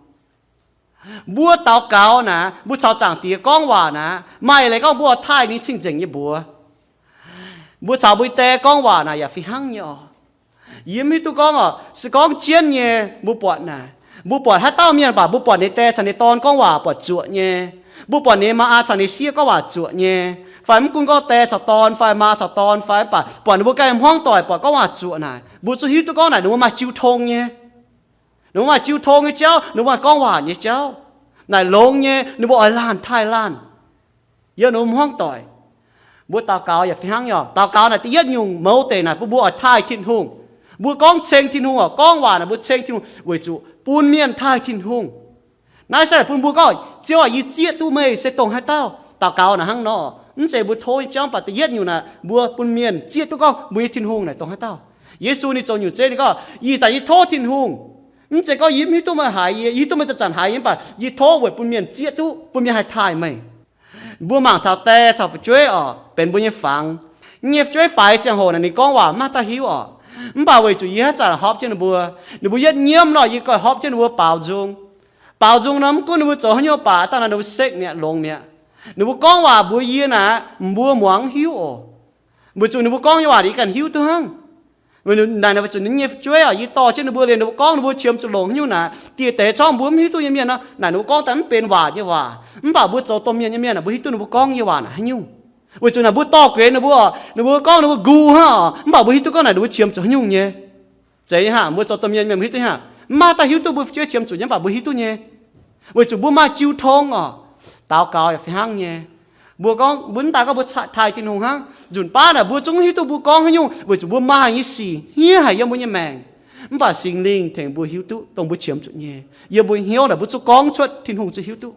Mbuo daux gaux naaic, mbuo caux Zaangc Diex gorngv waac naaic, maaih leiz gorngv mbuo taaih ninh cing-nzengc nyei mbuox. Mbuo caux mbuo die gorngv waac naaic yaac fih hnangv nyei oc. Yie mv hiuv duqv gorngv oc, se gorngv jienv nyei mbuo buatc naaic, mbuo buatc haaix dauh mienh baac mbuo buatc ninh die caux ninh dorn gorngv waac buatc zuoqc nyei. Mbuo buatc ninh maa aa caux ninh sieqv gorngv waac zuoqc nyei. Fai mv gunv gorngv die caux dorn fai maa caux dorn fai, mv baac buatc ninh mbuo ganh hmuangv doic buatc gorngv waac zuoqc naaic, mbuo zungv hiuv duqv gorngv naaic ninh mbuo maaih jiu tong nyei. Ninh mbuo maaih jiu tong nyei jauv, ninh mbuo maaih gorngv waac nyei jauv. Naaic longx nyei, ninh mbuo oix laanh taaih laanh. Yiem ninh mbuo hmuangv doic. Mbuo daux gaux yaac fih hnangv nyei oc. Daux gaux naaic da'yietv nyungc mouz deic naaic bun mbuo oix taaih Tin-Hungh. Mbuo gorngv ceng Tin-Hungh oc, gorngv waac naaic mbuo ceng Tin-Hungh weic zuqc bun mienh taaih Tin-Hungh. Naaiv se bun mbuo gorngv, Ziouv aac, yie zieqv duqv meih se dongh haaix dauh. Daux gaux naaic hnangv nor, mv zeiz mbuo tov nyei jauv, mv baac da'yietv nyungc naaic mbuo bun mienh zieqv duqv gorngv mbuo nyei Tin-Hungh naaic dongh haaix dauh. Yesu ninh zoux nyungc zeiv ninh gorngv, Ih zanc yie tov Tin-Hungh. Mv zeiz gorngv yie mv hiuv duqv meih haiz yie, yie hiuv duqv meih zanc-zanc haiz yie, mv baac yie tov weic bun mienh zieqv duqv, bun mienh haih taaih meih. Mbuo mangc taux die caux fu'jueiv oc, benx mbuo nyei fangx. Nyei fu'jueiv faix ziangh hoc naaic ninh gorngv waac mv maaih dauh hiuv oc. Mv baac weic zuqc yie haaix zanc horpc jienv ninh mbuo, ninh mbuo yietv nyiemv nor, yie goiv horpc jienv ninh mbuo baaux nzung. Baaux nzung nor mv gunv ninh mbuo zoux haaix nyungc baac, dangh naaic ninh mbuo sekv mi'aqv, longx mi'aqv. Ninh mbuo gorngv waac mbuox yie naaic, mbuo muangx mv hiuv oc. Weic zuqc ninh mbuo gorngv nyei waac yie ganh hiuv duqv hnangv. Naaic weic zuqc ninh nyei fu'jueiv oc, yie dorh jienv ninh mbuo liuz, ninh mbuo gorngv ninh mbuo qiemx zuqc longc haaix nyungc naaic, dieh deix corngv mbuo mv hiuv duqv nyei mienh nor, naaic ninh mbuo gorngv daaih mv benx waac nyei waac. Mv baac mbuo zoux domh mienh nyei mienh naaic, mbuo hiuv duqv ninh mbuo gorngv nyei waac naaic haaix nyungc. Weic zuqc naaic mbuo dorh gueix ninh mbuo oc, ninh mbuo gorngv ninh mbuo ngu hnangv oc, mv baac mbuo hiuv duqv gorngv naaic ninh mbuo qiemx zuqc haaix nyungc nyei. Zeiz nyei hnangv, mbuo zoux domh mienh mienh mbuo hiuv duqv nyei hnangv. Mv maaih dauh hiuv duqv mbuo fu'jueiv qiemx zuqc nyei, mv baac mbuo hiuv duqv nyei. Weic zuqc mbuo maaih jiu tong oc. Daux gaux yaac fih hnangv nyei. Mbuo gorngv, mbuo mv daaih gorngv mbuo taaih Tin-Hungh hnangv. Nzunc baav naaic mbuo zungv hiuv duqv mbuo gorngv haaix nyungc, weic zuqc mbuo maaih haaix nyungc sic hniev haic yiem mbuo nyei maengc. Mv baac Singx Lingh tengx mbuo hiuv duqv dongh mbuo qiemx zuqc nyei. Yiem mbuo hnyouv naaic mbuo zungv gorngv cuotv, Tin-Hungh zungv hiuv duqv.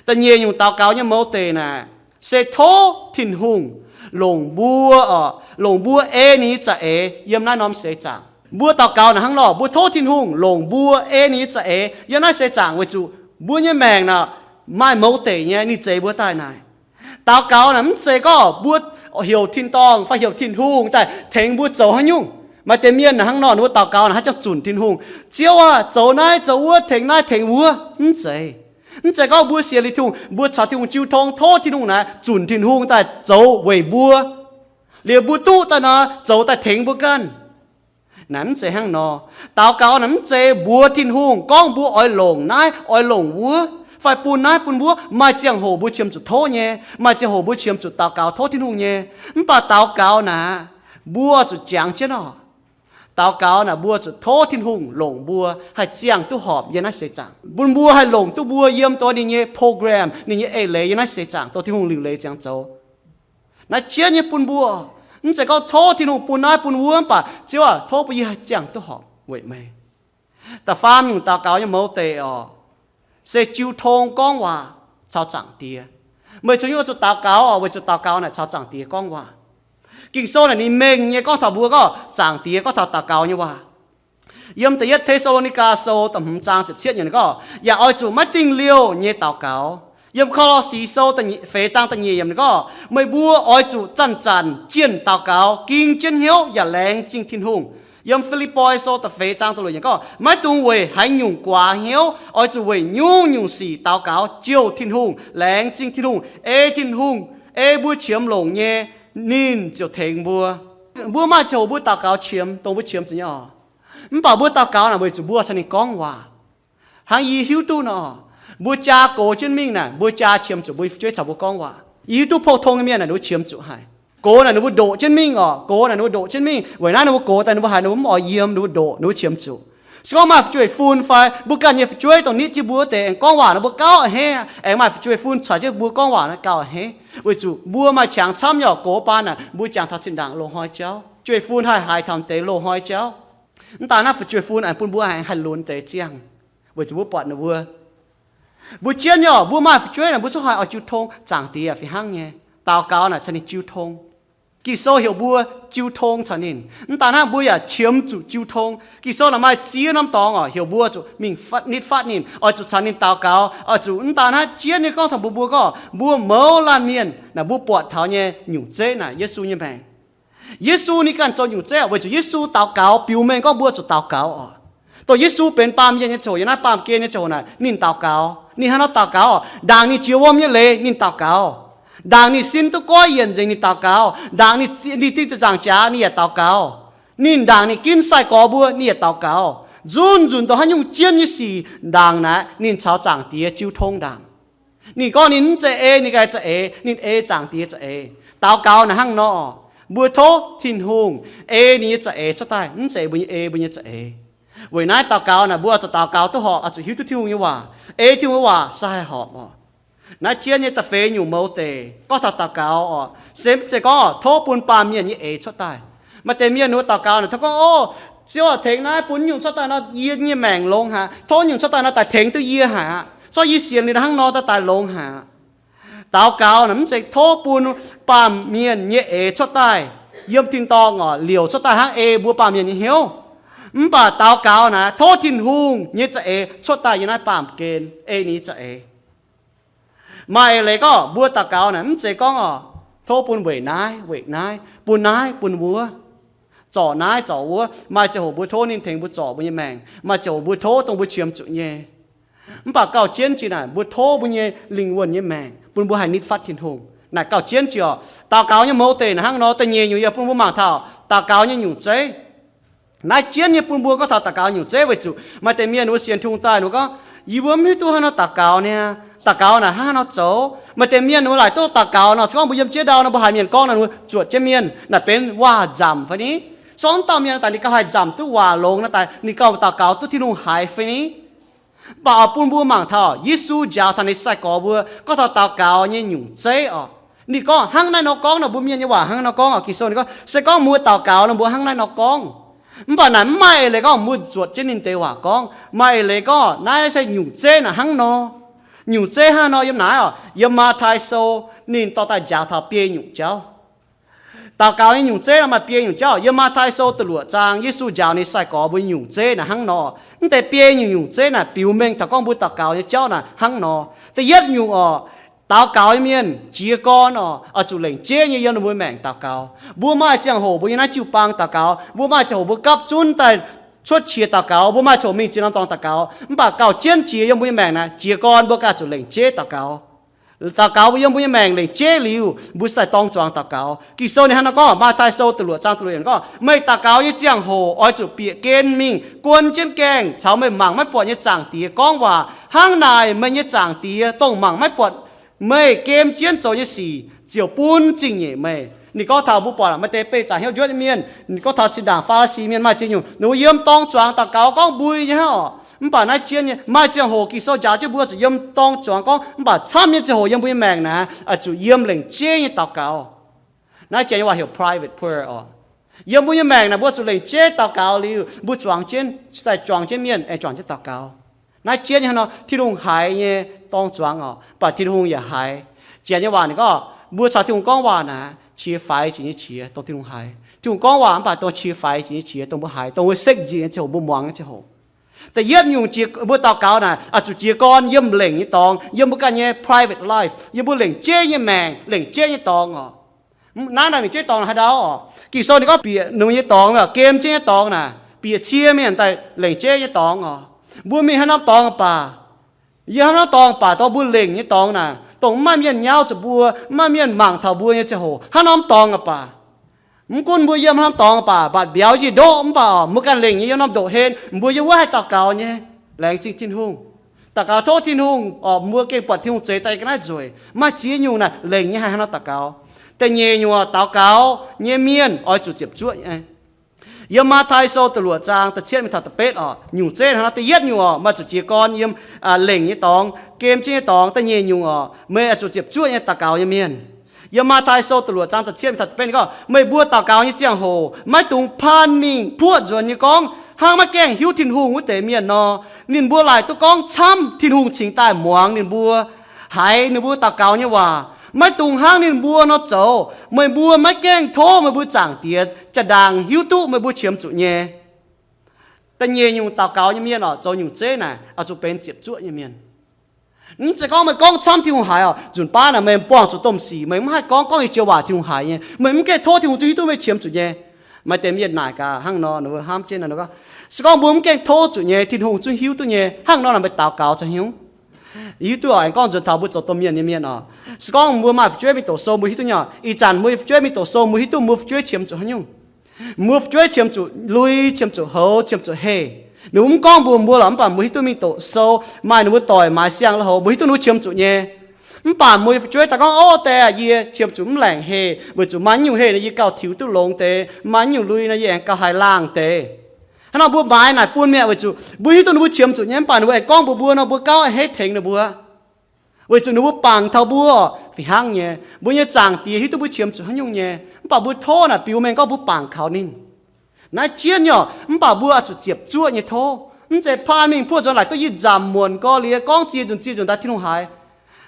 Da'nyeic nyungc daux gaux nyei mouz deic naaic, se tov Tin-Hungh longc mbuo, oc, longc mbuo ei ninh nyei za'eix yiem naaiv norm seix zaangc. Mbuo daux gaux naaic hnangv nor, mbuo tov Tin-Hungh longc mbuo ei ninh nyei za'eix yiem naaiv seix zaangc weic zuqc mbuo nyei maengc naaic maaih mouz deic nyei, ninh zeix mbuo daaih naaic. Daux gaux naaic mv zeiz gorngv mbuo heuc tin-dorngh fai heuc Tin-Hungh daaih tengx mbuo zoux haaix nyungc. Maaih deix mienh naaic hnangv nor, ninh mbuo daux gaux naaic haaix jangx zunc Tin-Hungh, Ziouv aah, zoux naaiv zoux wuov, tengx naaiv tengx wuov. Mv zeiz. Mv zeiz gorngv mbuo sienx liuz Tin-Hungh, mbuo caux Tin-Hungh jiu tong, tov Tin-Hungh naaic zunc Tin-Hungh daaih zoux weic mbuo, liuz mbuo duqv daaih nor zoux daaih tengx mbuo ganh. Naaic mv zeiz hnangv nor. Daux gaux naaic mv zeiz mbuox Tin-Hungh gorngv mbuo oix longc naaiv oix longc wuov, fai bun naaiv bun wuov. Maaih ziangh hoc mbuo qiemx zuqc tov nyei, maaih ziangh hoc mbuo qiemx zuqc daux gaux tov Tin-Hungh nyei. Mv baac daux gaux naaic, mbuo zuqc jangx jienv oc. Daux gaux naaic mbuo zuqc tov Tin-Hungh longc mbuo haih ziangh duqv horpc yiem naaiv seix zaangc, bun mbuo haih longc duqv mbuo yiem dongh ninh nyei program, ninh nyei eix leiz yiem naaiv seix zaangc, dongh Tin-Hungh liuc leiz ziangx zoux. Naaiv jienv nyei bun mbuo, mv zeiz gorngv tov Tin-Hungh bun naaiv bun wuov, mv baac Ziouv aah, tov bun yie haih ziangh duqv horpc weic meih. Da'faam nyungc daux gaux nyei mouz deic oc, se jiu tong gorngv waac caux Zaangc Diex. Meih caux yie zuqc daux gaux oc, weic zuqc daux gaux naaic caux Zaangc Diex gorngv waac. Ging-Sou naaic ninh mengh nyei gorngv taux mbuo gorngv Zaangc Diex gorngv taux daux gaux nyei waac. Yiem Da'yietv Te^saa^lo^ni^gaa Sou da'hmz zaang ziepc cietv yiemc ninh gorngv, yaac oix zuqc maiv dingh liouh nyei daux gaux. Yiem Ko^lo^si Sou feix zaang da'nyeic yiemc ninh gorngv, meih mbuo oix zuqc zanc-zanc jienh daux gaux, ging jienv hnyouv yaac laengz zingh Tin-Hungh. Yiem Fi^lipv^poi Sou da'feix zaang da'luoqc yiemc gorngv, maiv dungx weic haaix nyungc guaax hnyouv, oix zuqc weic nyungc-nyungc sic daux gaux jouh Tin-Hungh, laengz zingh Tin-Hungh, ei Tin-Hungh, ei mbuo qiemx longc nyei, ninh ziouc tengx mbuo. Mbuo maaih ziangh hoc mbuo daux gaux qiemx dongh mbuo qiemx zuqc nyei oc. Mv baac mbuo daux gaux naaic weic zuqc mbuo caux ninh gorngv waac. Hnangv yie hiuv duqv nor, mbuo jaa gox jienv mingh naaic, mbuo jaa qiemx zuqc mbuo nyei fu'jueiv caux mbuo gorngv waac. Yie hiuv duqv pou-tong nyei mienh naaic ninh mbuo qiemx zuqc haic. Gox naaic ninh mbuo ndoqc jienv mingh oc, gox naaic ninh mbuo ndoqc jienv mingh. Weic naaiv ninh mbuo gox daaih ninh mbuo haiz ninh mbuo mv oix yiem, ninh mbuo ndoqc, ninh mbuo qiemx zuqc. Se gorngv maaih fu'jueiv-fun fai mbuo ganh nyei fu'jueiv dongh nitv jienv mbuo wuov deix aengx gorngv waac nor, mbuo gauh a'hneiv. Aengx maaih fu'jueiv-fun caux jienv mbuo gorngv waac nor, gauh a'hneiv. Weic zuqc mbuo maaih qangx camv nyei oc. Gox baan naaic mbuo jangx taux zinh ndaangc loz-hnoi jauv, fu'jueiv-fun haih haiz taux deix loz-hnoi jauv. Mv daaih naaiv fu'jueiv-fun aengx bun mbuo aengx haih lunx deix ziangh, weic zuqc mbuo buatc ninh mbuo. Mbuo jienv nyei oc, mbuo maaih fu'jueiv naaic mbuo zungv haih oix jiu tong. Zaangc Diex fih hnangv nyei. Daux gaux naaic caux ninh jiu tong. Ging-Sou heuc mbuo jiu tong caux ninh. Mv daaih hnangv, mbuo yaac qiemx zuqc jiu tong. Ging-Sou naaic maaih ziex norm dorngx oc, heuc mbuo zuqc mingh nitv fatv ninh, oix zuqc caux ninh daux gaux, oix zuqc. Mv daaih hnangv, jienv nyei gorngv taux mbuo, mbuo gorngv mbuo mouz laanh mienh naaic, mbuo buatc taux nyei nyungc zeiv naaic Yesu nyei maengc. Yesu ninh ganh zoux nyungc zeiv oc, weic zuqc Yesu daux gaux biux mengh gorngv mbuo zuqc daux gaux oc. Dongh Yesu benx baamh mienh nyei ziangh hoc, yiem naaiv baamh gen nyei ziangh hoc naaic, ninh daux gaux. Ninh hnangv nor daux gaux oc. Ndaangc ninh jiex wuom nyei leiz ninh daux gaux. Ndaangc ninh sin duqv goiv yienc nzengc ninh daux gaux. Ndaangc ninh, ninh ding ziepc nzaangc jaax ninh yaac daux gaux. Ninh ndaangc ninh ginv sai-gorx mbuo ninh yaac daux gaux. Nzunc nzunc dongh haaix nyungc jienv nyei sic ndaangc naaic ninh caux Zaangc Diex jiu tong ndaangc. Ninh gorngv ninh mv zeiz ei ninh ganh za'eix, ninh ei Zaangc Diex za'eix. Daux gaux naaic hnangv nor, mbuo tov Tin-Hungh ei ninh nyei za'eix cuotv daaih, mv zeiz mbuo nyei ei mbuo nyei za'eix. Weic naaiv daux gaux naaic mbuo zuqc daux gaux duqv horpc, oix zuqc hiuv duqv Tin-Hungh nyei waac, ei Tin-Hungh nyei waac se haih horpc oc. Naaiv jienv nyei da'feix nyungc mouz deic gorngv taux daux gaux oc, se mv zeiz gorngv tov bun baamh mienh nyei eix cuotv daaih. Maaih deix mienh ninh mbuo daux gaux naaic tov gorngv, O, Ziouv aah, tengx naaiv bun nyungc cuotv daaih nor yie nyei maengc longx haic aqv. Tov nyungc cuotv daaih nor daaih tengx duqv yie haic aqv. Zorqv yie sienx liuz hnangv nor daaih daaih longx haic aqv. Daux gaux naaic mv zeiz tov bun baamh mienh nyei eix cuotv daaih yiem tin-dorngh oc, liouc cuotv daaih hnangv ei mbuo baamh mienh nyei hnyouv. Mv baac daux gaux naaic tov Tin-Hungh nyei za'eix cuotv daaih yiem naaiv baamh gen ei ninh nyei za'eix. Maaih eix leiz gorngv mbuo daux gaux naaic mv zeiz gorngv oc, tov bun weic naaiv weic naaiv, bun naaiv bun wuov, zorc naaiv zorc wuov. Maaih ziangh hoc mbuo tov ninh tengx mbuo zorc mbuo nyei maengc. Maaih ziangh hoc mbuo tov dongh mbuo qiemx zuqc nyei. Mv baac gauh jienv jiex naaic mbuo tov mbuo nyei lingh wuonh nyei maengc bun mbuo haih nitv fatv Tin-Hungh. Naaic gauh jienv jiex oc. Daux gaux nyei mouz deic naaic hnangv nor, da'nyeic nyungc yie bun mbuo mangc taux daux gaux nyei nyungc zeiv. Naaiv jienv nyei bun mbuo gorngv taux daux gaux nyungc zeiv weic zuqc maaih deix mienh wuov sienx Tin-Hungh daaih ninh mbuo gorngv, Yie mbuo mv hiuv duqv haaix nor daux gaux niaa. Daux gaux naaic hnangv haaix nor zoux? Maaih deix mienh ninh mbuo laaic duqv daux gaux nor, se gorngv mbuo yiem jiex ndau nor mbuo haiz mienh gorngv naaic ninh mbuo zuotc jienv mienh naaic benx waac-nzamc fai ni? Zorqv dauh mienh naaic daaih ninh gauh haih nzamc duqv waac longx naaic daaih ninh gauh daux gaux duqv Tin-Hungh haiz fai ni? Mv baac oix bun mbuo mangc taux Yesu njaaux taux ninh sai-gorx mbuo gorngv taux daux gaux nyei nyungc zeiv oc. Ninh gorngv hnangv naaiv nor gorngv nor, mbuo Mienh nyei waac hnangv naaiv nor gorngv oc. Ging-Sou ninh gorngv, se gorngv mbuo daux gaux nor, mbuo hnangv naaiv nor gorngv. Mv baac naaic mv maaih eix leiz gorngv mbuo zuotc jienv ninh deix waac gorngv. Maaih eix leiz gorngv naaiv se nyungc zeiv naaic hnangv nor. Nyungc zeiv hnangv nor yiem naaiv oc, yiem Matv^tai Sou ninh dorh daaih njaaux taux biei nyungc jauv. Daux gaux nyei nyungc zeiv nor maaih biei nyungc jauv. Yiem Matv^tai Sou da'luoqc zaang, Yesu njaaux ninh sai-gorx mbuo nyungc zeiv naaic hnangv nor. Mv deix biei nyungc nyungc zeiv naaic biux mengh taux gorngv mbuo daux gaux nyei jauv naaic hnangv nor. Da'yietv nyungc oc, daux gaux nyei mienh jiez gorn oc, oix zuqc lengc jeiv nyei yiem ninh mbuo maengc daux gaux. Mbuo maaih ziangh hoc mbuo nyei naaiv jiu-baang daux gaux, mbuo maaih ziangh hoc mbuo gapv zunv daaih cuotv qiex daux gaux, mbuo maaih ziangh hoc mingh ziex norm dorngx daux gaux, mv baac gauh jienv jiex yiem mbuo nyei maengc naaic jiez gorn mbuo ganh zuqc lengc jeiv daux gaux. Daux gaux mbuo yiem mbuo nyei maengc lengc jeiv liuz, mbuo se daaih dorng zuangx daux gaux. Ging-Sou ninh hnangv nor gorngv, Matv^tai Sou da'luoqc zaang da'luoqc yiemc gorngv, meih daux gaux nyei ziangh hoc oix zuqc bieqc gen mingh guon jienv gaengh caux meih mangc maiv buatc nyei Zaangc Diex gorngv waac. Hnangv naaic meih nyei Zaangc Diex, dongh mangc maiv buatc meih gem jienv zoux nyei sic, ziouc bun zingh nyeic meih. Ninh gorngv taux mbuo buatc maaih deix beih zaangc hnyouv njuotv nyei mienh, ninh gorngv taux zinh ndaangc Faa^li^si Mienh maaih ziex nyungc, ninh mbuo yiem dorng zuangx daux gaux gorngv mbui nyei hnangv oc. Mv baac naaiv jien nyei maaih ziangh hoc Ging-Sou njaaux jienv mbuo zuqc yiem dorng zuangx gorngv, mv baac camv nyei ziangh hoc yiem mbuo nyei maengc naaic, oix zuqc yiem lengc jeiv nyei daux gaux. Naaiv jien nyei waac heuc private prayer oc. Yiem mbuo nyei maengc naaic mbuo zuqc lengc jeiv daux gaux liuz, mbuo zuangx jienv, daaih juangc jienv mienh, aengx juangc jienv daux gaux. Naaiv jien nyei hnangv nor, Tin-Hungh haiz nyei dorng zuangx oc, mv baac Tin-Hungh yaac haiz. Jien nyei waac ninh gorngv, mbuo caux Tin-Hungh gorngv waac naaic, qiex faix jiex nyei qiex dongh Tin-Hungh haiz. Tin-Hungh gorngv waac mv baac dongh qiex faix jiex nyei qiex dongh mbuo haiz, dongh wuov sekv nzieqc nyei ziangh hoc, mbuo muangx nyei ziangh hoc. Da'yietv nyungc, mbuo daux gaux naaic, oix zuqc jiez gorn yiem lengc nyei dorngx, yiem mbuo ganh nyei private life, yiem mbuo lengc jeiv nyei maengc, lengc jeiv nyei dorngx oc. Naaiv naaic lengc jeiv dorngx haaix ndau oc? Ging-Sou ninh gorngv bieqc nungx nyei dorngx, gem jienv nyei dorngx naaic, bieqc cie mienh daaih lengc jeiv nyei dorngx oc. Mbuo mingh haaix norm dorngx baac, yiem haaix norm dorngx baac dongh mbuo lengc nyei dorngx naaic, dongh mv maaih mienh nyauv zuqc mbuo, mv maaih mienh mangc taux mbuo nyei ziangh hoc, haaix norm dorngx baac, mv gunv mbuo yiem haaix norm dorngx baac, mbatc mbiauz njiec ndoqv mv baac oc, mbuo ganh lengc nyei yiem norm ndoqv hlen, mbuo yiem wuov haih daux gaux nyei, laengz zingh Tin-Hungh. Daux gaux tov Tin-Hungh oc, mbuo gengh buatc Tin-Hungh zeix daaih ga'naaiv nzueic. Maaih ziex nyungc naaic lengc nyei haih haaix nor daux gaux. Da'nyeic nyungc oc, daux gaux nyei mienh oix zuqc ziepc zuoqv nyei. Yiem Matv^tai Sou da'luoqc zaang da'cietv mingh taux da'betv oc, nyungc zeiv hnangv nor. Da'yietv nyungc oc, meih zuqc jiez gorn yiem lengc nyei dorngx, gem jienv nyei dorngx. Da'nyeic nyungc oc, meih oix zuqc ziepc zuoqv nyei daux gaux nyei mienh. Yiem Matv^tai Sou da'luoqc zaang da'cietv mingh taux da'betv ninh gorngv, meih mbuo daux gaux nyei ziangh hoc maiv dungx paan mingh puoqv nzuonx nyei gorngv hnangv maiv gaengh hiuv Tin-Hungh wuov deix mienh nor. Ninh mbuo laaic duqv gorngv camv Tin-Hungh cingx daaih muangx ninh mbuo, haiz ninh mbuo daux gaux nyei waac. Maiv dungx hnangv ninh mbuo nor zoux. Meih mbuo maiv gaengh tov meih mbuo Zaangc Diex jaa-ndaangc hiuv duqv meih mbuo qiemx zuqc nyei. Da'nyeic nyungc daux gaux nyei mienh oc, zoux nyungc zeiv naaic oix zuqc benx ziepc zuoqv nyei mienh. Mv zeiz gorngv meih gorngv camv Tin-Hungh haiz oc, nzunc baav naaic meih buangh zuqc domh sic, meih mv haih gorngv, gorngv nyei joux waac Tin-Hungh haiz nyei, meih mv gaengh tov Tin-Hungh zuqc hiuv duqv meih qiemx zuqc nyei. Maaih deix mienh naaic gaax hnangv nor, ninh mbuo hnamv jienv nor gorngv, se gorngv mbuo mv gaengh tov zuqc nyei, Tin-Hungh zungv hiuv duqv nyei, hnangv nor naaic meih daux gaux caux haaix nyungc? Hiuv duqv oc, aengx gorngv nzuonx taux mbuo zoux domh mienh nyei mienh oc. Se gorngv mbuo maaih fu'jueiv mingh doqc sou, mbuo hiuv duqv nyei oc. Ih zanc mbuo fu'jueiv mingh doqc sou, mbuo hiuv duqv mbuo fu'jueiv qiemx zuqc haaix nyungc? Mbuo fu'jueiv qiemx zuqc lui, qiemx zuqc houx, qiemx zuqc heh. Ninh mbuo mv gorngv mbuox mbuo lorqc, mv baac mbuo hiuv duqv mingh doqc sou, maaih ninh mbuo doic maaiz siang-lauh houx, mbuo hiuv duqv ninh mbuo qiemx zuqc nyei. Mv baac mbuo nyei fu'jueiv daaih gorngv, Ov, deix aac, yie qiemx zuqc mv laengc heh, weic zuqc maaih nyungc heh nor yie gauh tiux duqv longx deix, maaih nyungc lui nor yie aengx gauh haiz laangh deix. Hnangv nor mbuo maaiz naaic bun mi'aqv, weic zuqc mbuo hiuv duqv ninh mbuo qiemx zuqc nyei, mv baac ninh mbuo aengx gorngv mbuox mbuo nor, mbuo gauh a'hneiv tengx ninh mbuo. Weic zuqc ninh mbuo bangc taux mbuo fih hnangv nyei. Mbuo nyei Zaangc Diex hiuv duqv mbuo qiemx zuqc haaix nyungc nyei, mv baac mbuo tov naaic biux mengh gorngv mbuo bangc kaux ninh. Naaiv jienv nyei oc, mv baac mbuo oix zuqc ziepc zuoqv nyei tov. Mv zeiz paan mingh puoqv nzuonx laaic duqv yie nzamc muonc gorx-liex gorngv ziex nzunc ziex nzunc daaih Tin-Hungh haiz.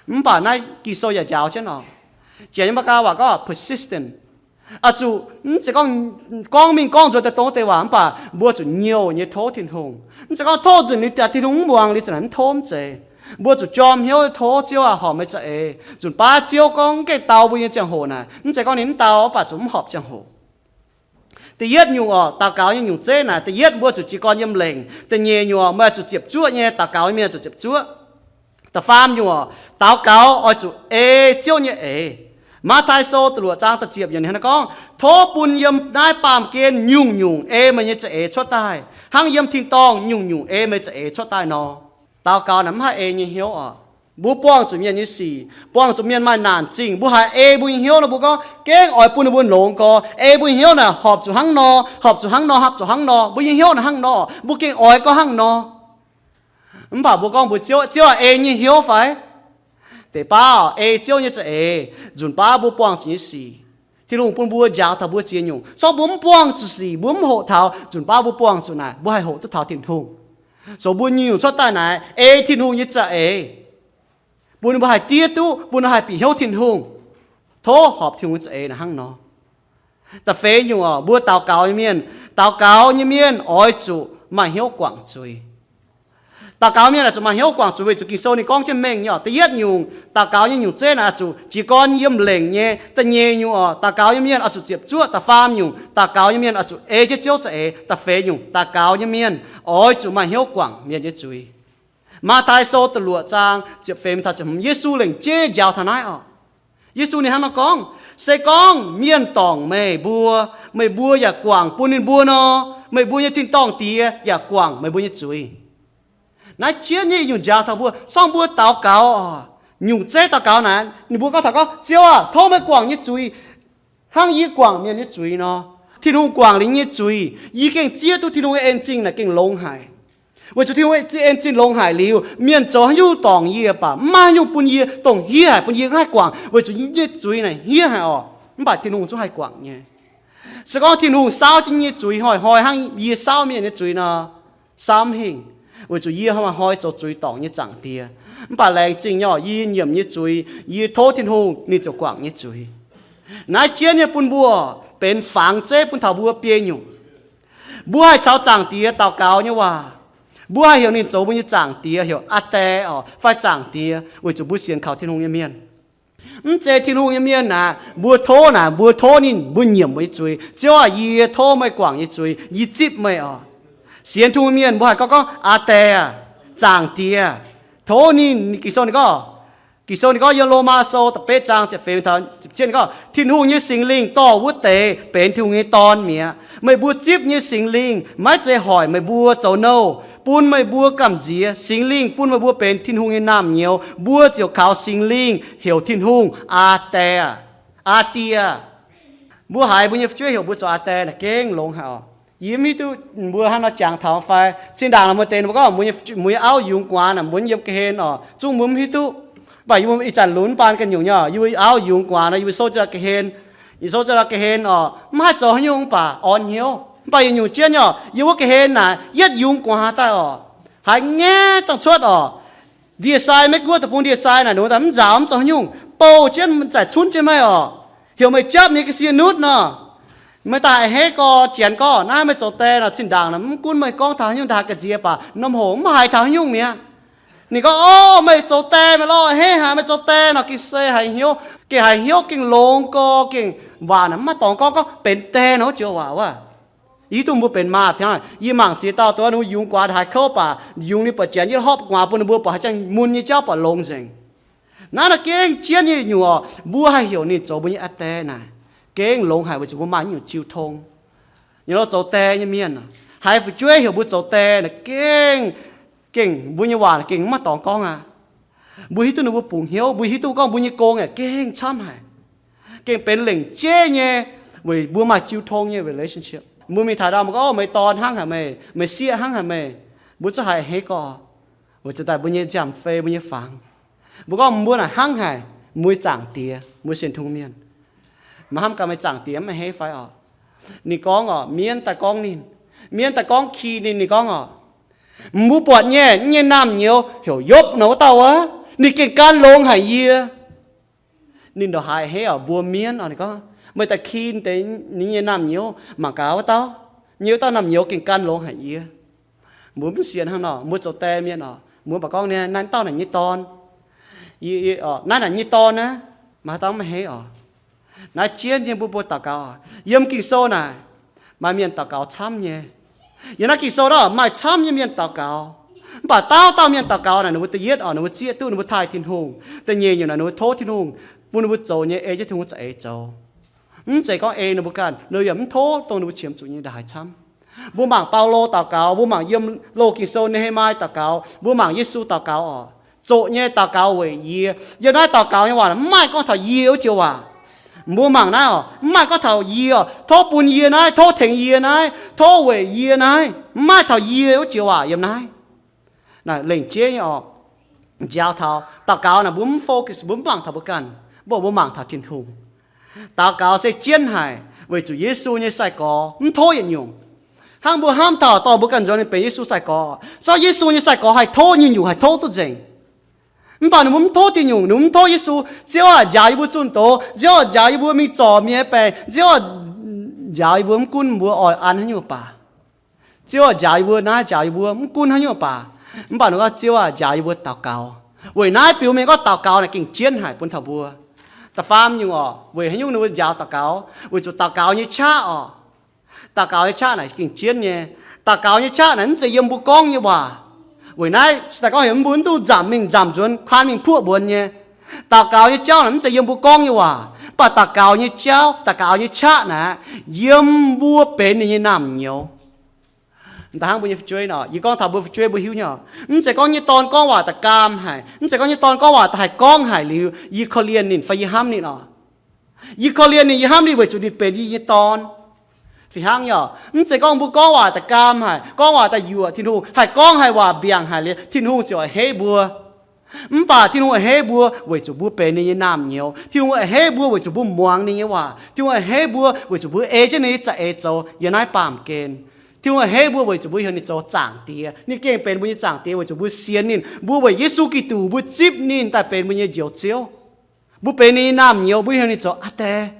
Mv baac naaiv Ging-Sou yaac njaaux jienv oc. Janx nyei Meigaa waac gorngv persistent. Oix zuqc, mv zeiz gorngv, gorngv mingh gorngv nzuonx daaih dongh wuov deix waac, mv baac mbuo zuqc nyouh nyei tov Tin-Hungh. Mv zeiz gorngv tov nzunc liuz daaih Tin-Hungh mv muangx liuz zanc naaic mv tov, mv zeiz. Mbuo zuqc jorm hnyouv tov Ziouv aah, horpc meih za'eix. Nzunc baav Ziouv gorngv mv gaengh dau mbuo nyei ziangh hoc naaic, mv zeiz gorngv ninh mv dau, mv baac zuqc mv horpc ziangh hoc. Da'yietv nyungc oc, daux gaux nyei nyungc zeiv naaic, da'yietv mbuo zuqc jiez gorn yiem lengc. Da'nyeic nyungc oc, meih zuqc ziepc zuoqv nyei daux gaux nyei mienh zuqc ziepc zuoqv. Da'faam nyungc oc, daux gaux oix zuqc ei Ziouv nyei eix. Matv^tai Sou da'luoqc zaang da'ziepc yiemc ninh hnangv naaiv gorngv, tov bun yiem naaiv baamh gen nyungc-nyungc ei meih nyei za'eix cuotv daaih, hnangv yiem tin-dorngh nyungc-nyungc ei meih za'eix cuotv daaih nor. Daux gaux naaic mv haih ei nyei hnyouv oc. Mbuo buangh zuqc mienh nyei sic, buangh zuqc mienh maaih naanc zingh, mbuo haiz ei mbuo nyei hnyouv nor, mbuo gorngv gengh oix bun ninh mbuo longx gorx. Ei mbuo nyei hnyouv naaic horpc zuqc hnangv nor, horpc zuqc hnangv nor, horpc zuqc hnangv nor. Mbuo nyei hnyouv naaic hnangv nor, mbuo gengh oix gorngv hnangv nor. Mv baac mbuo gorngv mbuox Ziouv, Ziouv aah, ei nyei hnyouv fai? Deix baav ei Ziouv nyei za'eix, nzunc baav mbuo buangh zuqc nyei sic, Tin-Hungh bun mbuo njaaux taux mbuo ziex nyungc. Corc mbuo mv buangh zuqc sic, mbuo mv hoqc taux, nzunc baav mbuo buangh zuqc naaic, mbuo haih hoqc duqv taux Tin-Hungh. Zoux mbuo nyungc-nyungc cuotv daaih naaic ei Tin-Hungh nyei za'eix, bun ninh mbuo haih diev duqv, bun ninh haih bieqc hnyouv Tin-Hungh, tov horpc Tin-Hungh nyei za'eix naaic hnangv nor. Da'feix nyungc oc, mbuo daux gaux nyei mienh, daux gaux nyei mienh oix zuqc maaih hnyouv guangc zuiz. Daux gaux mienh oix zuqc maaih hnyouv guangc zuiz weic zuqc Ging-Sou ninh gorngv jienv mengh nyei oc. Da'yietv nyungc, daux gaux nyei nyungc zeiv naaic oix zuqc jiez gorn yiem lengc nyei. Da'nyeic nyungc oc, daux gaux nyei mienh oix zuqc ziepc zuoqv. Da'faam nyungc, daux gaux nyei mienh oix zuqc ei jienv Ziouv za'eix. Da'feix nyungc, daux gaux nyei mienh oix zuqc maaih hnyouv guangc mienh nyei zuiz. Matv^taai Sou da'luoqc zaang ziepc feix taux ziepc hmz, Yesu lengc jeiv njaaux taux naaiv oc. Yesu ninh hnangv nor gorngv, se gorngv mienh dorngc meih mbuo, meih mbuo yaac guangc bun ninh mbuo nor, meih mbuo nyei tin-dorngh Diex yaac guangc meih mbuo nyei zuiz. Naaiv jienv nyei nyungc njaaux taux mbuo, sorng mbuo daux gaux oc. Nyungc zeiv daux gaux naaic, ninh mbuo gorngv taux gorngv, Ziouv aah, tov meih guangc nyei zuiz hnangv yie guangc mienh nyei zuiz nor. Tin-Hungh guangc liuz nyei zuiz, yie gengh zieqv duqv Tin-Hungh nyei en zingh naaic gengh longx haic. Weic zuqc Tin-Hungh nyei en zingh longx haic liuz, mienh zoux haaix nyungc dorngc yie baac mv maaih haaix nyungc bun yie, dongh hiev haic bun yie mv haih guangc, weic zuqc yie nyei zuiz naaic hiev haic oc. Mv baac Tin-Hungh zungv haih guangc nyei. Se gorngv Tin-Hungh saauv jienv nyei zuiz hnoi-hnoi hnangv yie saauv mienh nyei zuiz nor, saauv mv hingh, weic zuqc yie hnoi-hnoi zoux zuiz dorngc nyei Zaangc Diex. Mv baac laengz zingh nyei oc, yie nyiemc nyei zuiz, yie tov Tin-Hungh ninh ziouc guangc nyei zuiz. Naaiv jienv nyei bun mbuo benx fangx zeiv bun taux mbuo biei nyungc. Mbuo haih caux Zaangc Diex daux gaux nyei waac. Mbuo haih heuc ninh zoux mbuo nyei Zaangc Diex, heuc Aa Die oc, fai Zaangc Diex, weic zuqc mbuo sienx kaux Tin-Hungh nyei mienh. Mv zeiz Tin-Hungh nyei mienh naaic, mbuo tov naaic, mbuo tov ninh, mbuo nyiemc mbuo nyei zuiz. Ziouv aah, yie tov meih guangc yie nyei zuiz, yie zipv meih oc. Sienx Tin-Hungh mienh mbuo haih gorngv gorngv, Aa Die aah, Zaangc Diex. Tov ninh, Ging-Sou ninh gorngv, Ging-Sou ninh gorngv yiem Lomaa Sou da'betv zaang ziepc feix taux ziepc cietv ninh gorngv, Tin-Hungh nyei Singx Lingh dorh wuov deix benx Tin-Hungh nyei dorn mi'aqv. Meih mbuo zipv nyei Singx Lingh maiv zeiz hoic meih mbuo zoux nouh, bun meih mbuo gamh nziex. Singx Lingh bun meih mbuo benx Tin-Hungh nyei naamh nyouz, mbuo ziouc kaux Singx Lingh heuc Tin-Hungh, Aa Die aah, Aa Die aah. Mbuo haiz mbuo nyei fu'jueiv heuc mbuo zoux Aa Die naaic gengh longx haic oc. Yie mv hiuv duqv mbuo hnangv nor jangx taux fai. Zinh ndaangc la'mueiz deix ninh mbuo gorngv mbuo nyei, mbuo nyei auv yungz guaax naaic mbuo yiem ga'hlen oc, zungv mbuo mv hiuv duqv. Mv baac yie mbuo ih zanc lunx baan ganh nyungc nyei oc, yie mbuo auv yungz guaax nor, yie mbuo sou jienv la'ga'hlen, yie sou jienv la'ga'hlen oc, mv haih zoux haaix nyungc mv baac orn hnyouv. Mv baac yietc nyungc jienv nyei oc, yie wuov ga'hlen naaic yietv yungz guaax daaih oc, haiz ngaeqv dangh cuotv oc. Ndie-sai, Meiv-Guoqv deic-bung ndie-sai naaic, ninh mbuo mv nzaaux mv zoux haaix nyungc, bouh jienv zaic cunv jienv meih oc. Heuc meih japv ninh ga'sie nutv nor, meih daaih a'hneiv gorx, janx gorngv, naaiv meih zoux die nor, zinh ndaangc nor mv gunv meih gorngv taux haaix nyungc, daaih haaix ga'nziex baac norm hoc mv haiz taux haaix nyungc mi'aqv. Ninh gorngv, O, meih zoux die meih lorh, a'hneiv haic, meih zoux die nor gengh se haiz hnyouv, gengh haiz hnyouv, gengh longx gorx, gengh waac naaic mv maaih dorngx gorngv, gorngv benx die nor wuov joux waac wuov. Yie hiuv duqv mbuo benx maa fiangv, yie mangc ziex dauh dongh ninh mbuo yungz guaax haiz kouv baac, yungz ninh buatc janx yietv hopv guaax bun ninh mbuo buatc haaix jangx mun nyei jauv buatc longx nzengc. Naaiv nor gengh jienv nyei nyungc oc, mbuo haih heuc ninh zoux mbuo nyei aa die naaic, gengh longx haic weic zuqc mbuo maaih nyungc jiu tong. Nyei lorh zoux die nyei mienh, haiz fu'jueiv heuc mbuo zoux die naaic gengh, gengh mbuo nyei waac naaic gengh mv maaih dorngx gorngv aqv. Mbuo hiuv duqv ninh mbuo bungx hnyouv, mbuo hiuv duqv gorngv mbuo nyei gong yaac gengh camv haic, gengh benx lengc jeiv nyei, weic mbuo maaih jiu tong nyei relationship. Mbuo mingh taux ndau mbuo gorngv, O, meih dorn hnangv haic meih, meih sieqv hnangv haic meih, mbuo zungv haiz a'hneiv gorx, weic zuqc daaih mbuo nyei nziaamv-fei, mbuo nyei fangx. Mbuo gorngv mbuo naaic hnangv haic, mbuo nyei Zaangc Diex, mbuo sienx Tin-Hungh mienh. Maaih hnamv gaax meih Zaangc Diex mv a'hneiv fai oc? Ninh gorngv oc, mienv daaih gorngv ninh, mienv daaih gorngv ki ninh, ninh gorngv oc, Mbuo buatc nyei, nyei naamh nyouz heuc Yopv nor wuov dauh wuov, ninh gengh gan longx haic yie. Ninh ndongc haaix a'hneiv oc, mbuo mienv oc, ninh gorngv, meih daaih ki deix ninh nyei naamh nyouz mangc gaax wuov dauh, nyei wuov dauh naamh nyouz gengh gan longx haic yie. Mbuo mv sienx hnangv nor, mbuo zoux die mienh oc, mbuo mv baac gorngv, Naaiv dauh naaic nyei dorn, naaiv naaic nyei dorn naaiv, maaih haaix dauh mv a'hneiv oc? Naaiv jienv nyei mbuo, mbuo daux gaux oc. Yiem Ging-Sou naaic maaih mienh daux gaux camv nyei. Yiem naaiv Ging-Sou naaiv maaih camv nyei mienh daux gaux. Mv baac dauh dauh mienh daux gaux naaic ninh mbuo da'yietv oc, ninh mbuo zieqv duqv ninh mbuo taaih Tin-Hungh. Da'nyeic nyungc naaic ninh mbuo tov Tin-Hungh bun ninh mbuo zoux nyei ei jienv Tin-Hungh za'eix zoux. Mv zeiz gorngv ei ninh mbuo ganh, ninh mbuo yaac mv tov dongh ninh mbuo qiemx zuqc nyei ndongc haaix camv. Mbuo mangc Baulo daux gaux, mbuo mangc yiem loz Ging-Sou Ne^he^mai daux gaux, mbuo mangc Yesu daux gaux oc. Zoqc nyei daux gaux weic yie. Yiem naaiv daux gaux nyei waac mv maaih gorngv taux yie wuov joux waac. Mbuo mangc naaiv oc, mv maaih gorngv taux yie oc, tov bun yie naaiv, tov tengx yie naaiv, tov weic yie naaiv, mv maaih taux yie wuov joux waac yiem naaiv. Naaiv lengc jeiv nyei oc. Njaaux taux daux gaux naaic mbuo mv focus, mbuo mv mangc taux mbuo ganh, mv baac mbuo mangc taux Tin-Hungh. Daux gaux se jienv haic weic zuqc Yesu nyei sai-gorx mv tov yietc nyungc. Hnangv mbuo hnamv taux dorh mbuo ganh nzuonx mingh benx Yesu sai-gorx, zorqv Yesu nyei sai-gorx haih tov nyungc-nyungc haih tov duqv nzengc. Mv baac ninh mbuo mv tov Tin-Hungh, ninh mbuo mv tov Yesu. Ziouv aah! Njaaux yie mbuo zunh doz. Ziouv aah! Njaaux yie mbuo mingh zorc mienh nyei baengc. Ziouv aah! Njaaux yie mbuo mv gunv mbuo oix an haaix nyungc baac. Ziouv aah! Njaaux yie mbuo naaiv, njaaux yie mbuo mv gunv haaix nyungc baac. Mv baac ninh gorngv, Ziouv aah! Njaaux yie mbuo daux gaux. Weic naaiv biux mienh gorngv daux gaux naaic gengh jienv haic bun taux mbuo. Da'faam nyungc oc, weic haaix nyungc ninh mbuo njaaux daux gaux? Weic zuqc daux gaux nyei qaqv oc. Daux gaux nyei qaqv naaic gengh jienv nyei. Daux gaux nyei qaqv naaic mv zeiz yiem mbuo gorngv nyei waac. Weic naaiv se daaih gorngv heuc mbuo mv dungx nzamc mingh nzamc nzuonx, kuan mingh puoqv mbuonx nyei. Daux gaux nyei jauv naaic mv zeiz yiem mbuo gorngv nyei waac, mv baac daux gaux nyei jauv, daux gaux nyei qaqv naaic yiem mbuo benx ninh nyei naamh nyouz. Da'hnangv mbuo nyei fu'jueiv nor, yie gorngv taux mbuo fu'jueiv mbuo hiuv nyei oc. Mv zeiz gorngv nyei dorn gorngv waac da'gaam haic, mv zeiz gorngv nyei dorn gorngv waac da'haih gorngv haic liuz yie korv-lienh ninh fai yie hnamv ninh oc. Yie korv-lienh ninh, yie hnamv ninh weic zuqc ninh benx yie nyei dorn. Fih hnangv nyei oc, mv zeiz gorngv mbuo gorngv waac da'gaam haic, gorngv waac da'yuoqc Tin-Hungh, haih gorngv haih waac mbiaangc haic liuz Tin-Hungh ziouc a'hneiv mbuo. Mv baac Tin-Hungh a'hneiv mbuo weic zuqc mbuo benx ninh nyei naamh nyouz. Tin-Hungh a'hneiv mbuo weic zuqc mbuo muangx ninh nyei waac. Tin-Hungh a'hneiv mbuo weic zuqc mbuo ei jienv ninh nyei za'eix zoux yiem naaiv baamh gen. Tin-Hungh a'hneiv mbuo weic zuqc mbuo heuc ninh zoux Zaangc Diex. Ninh gengh benx mbuo nyei Zaangc Diex weic zuqc mbuo sienx ninh. Mbuo weic Yesu Giduc mbuo zipv ninh daaih benx mbuo nyei Njoux Ziouv. Mbuo benx ninh nyei naamh nyouz, mbuo heuc ninh zoux aa die.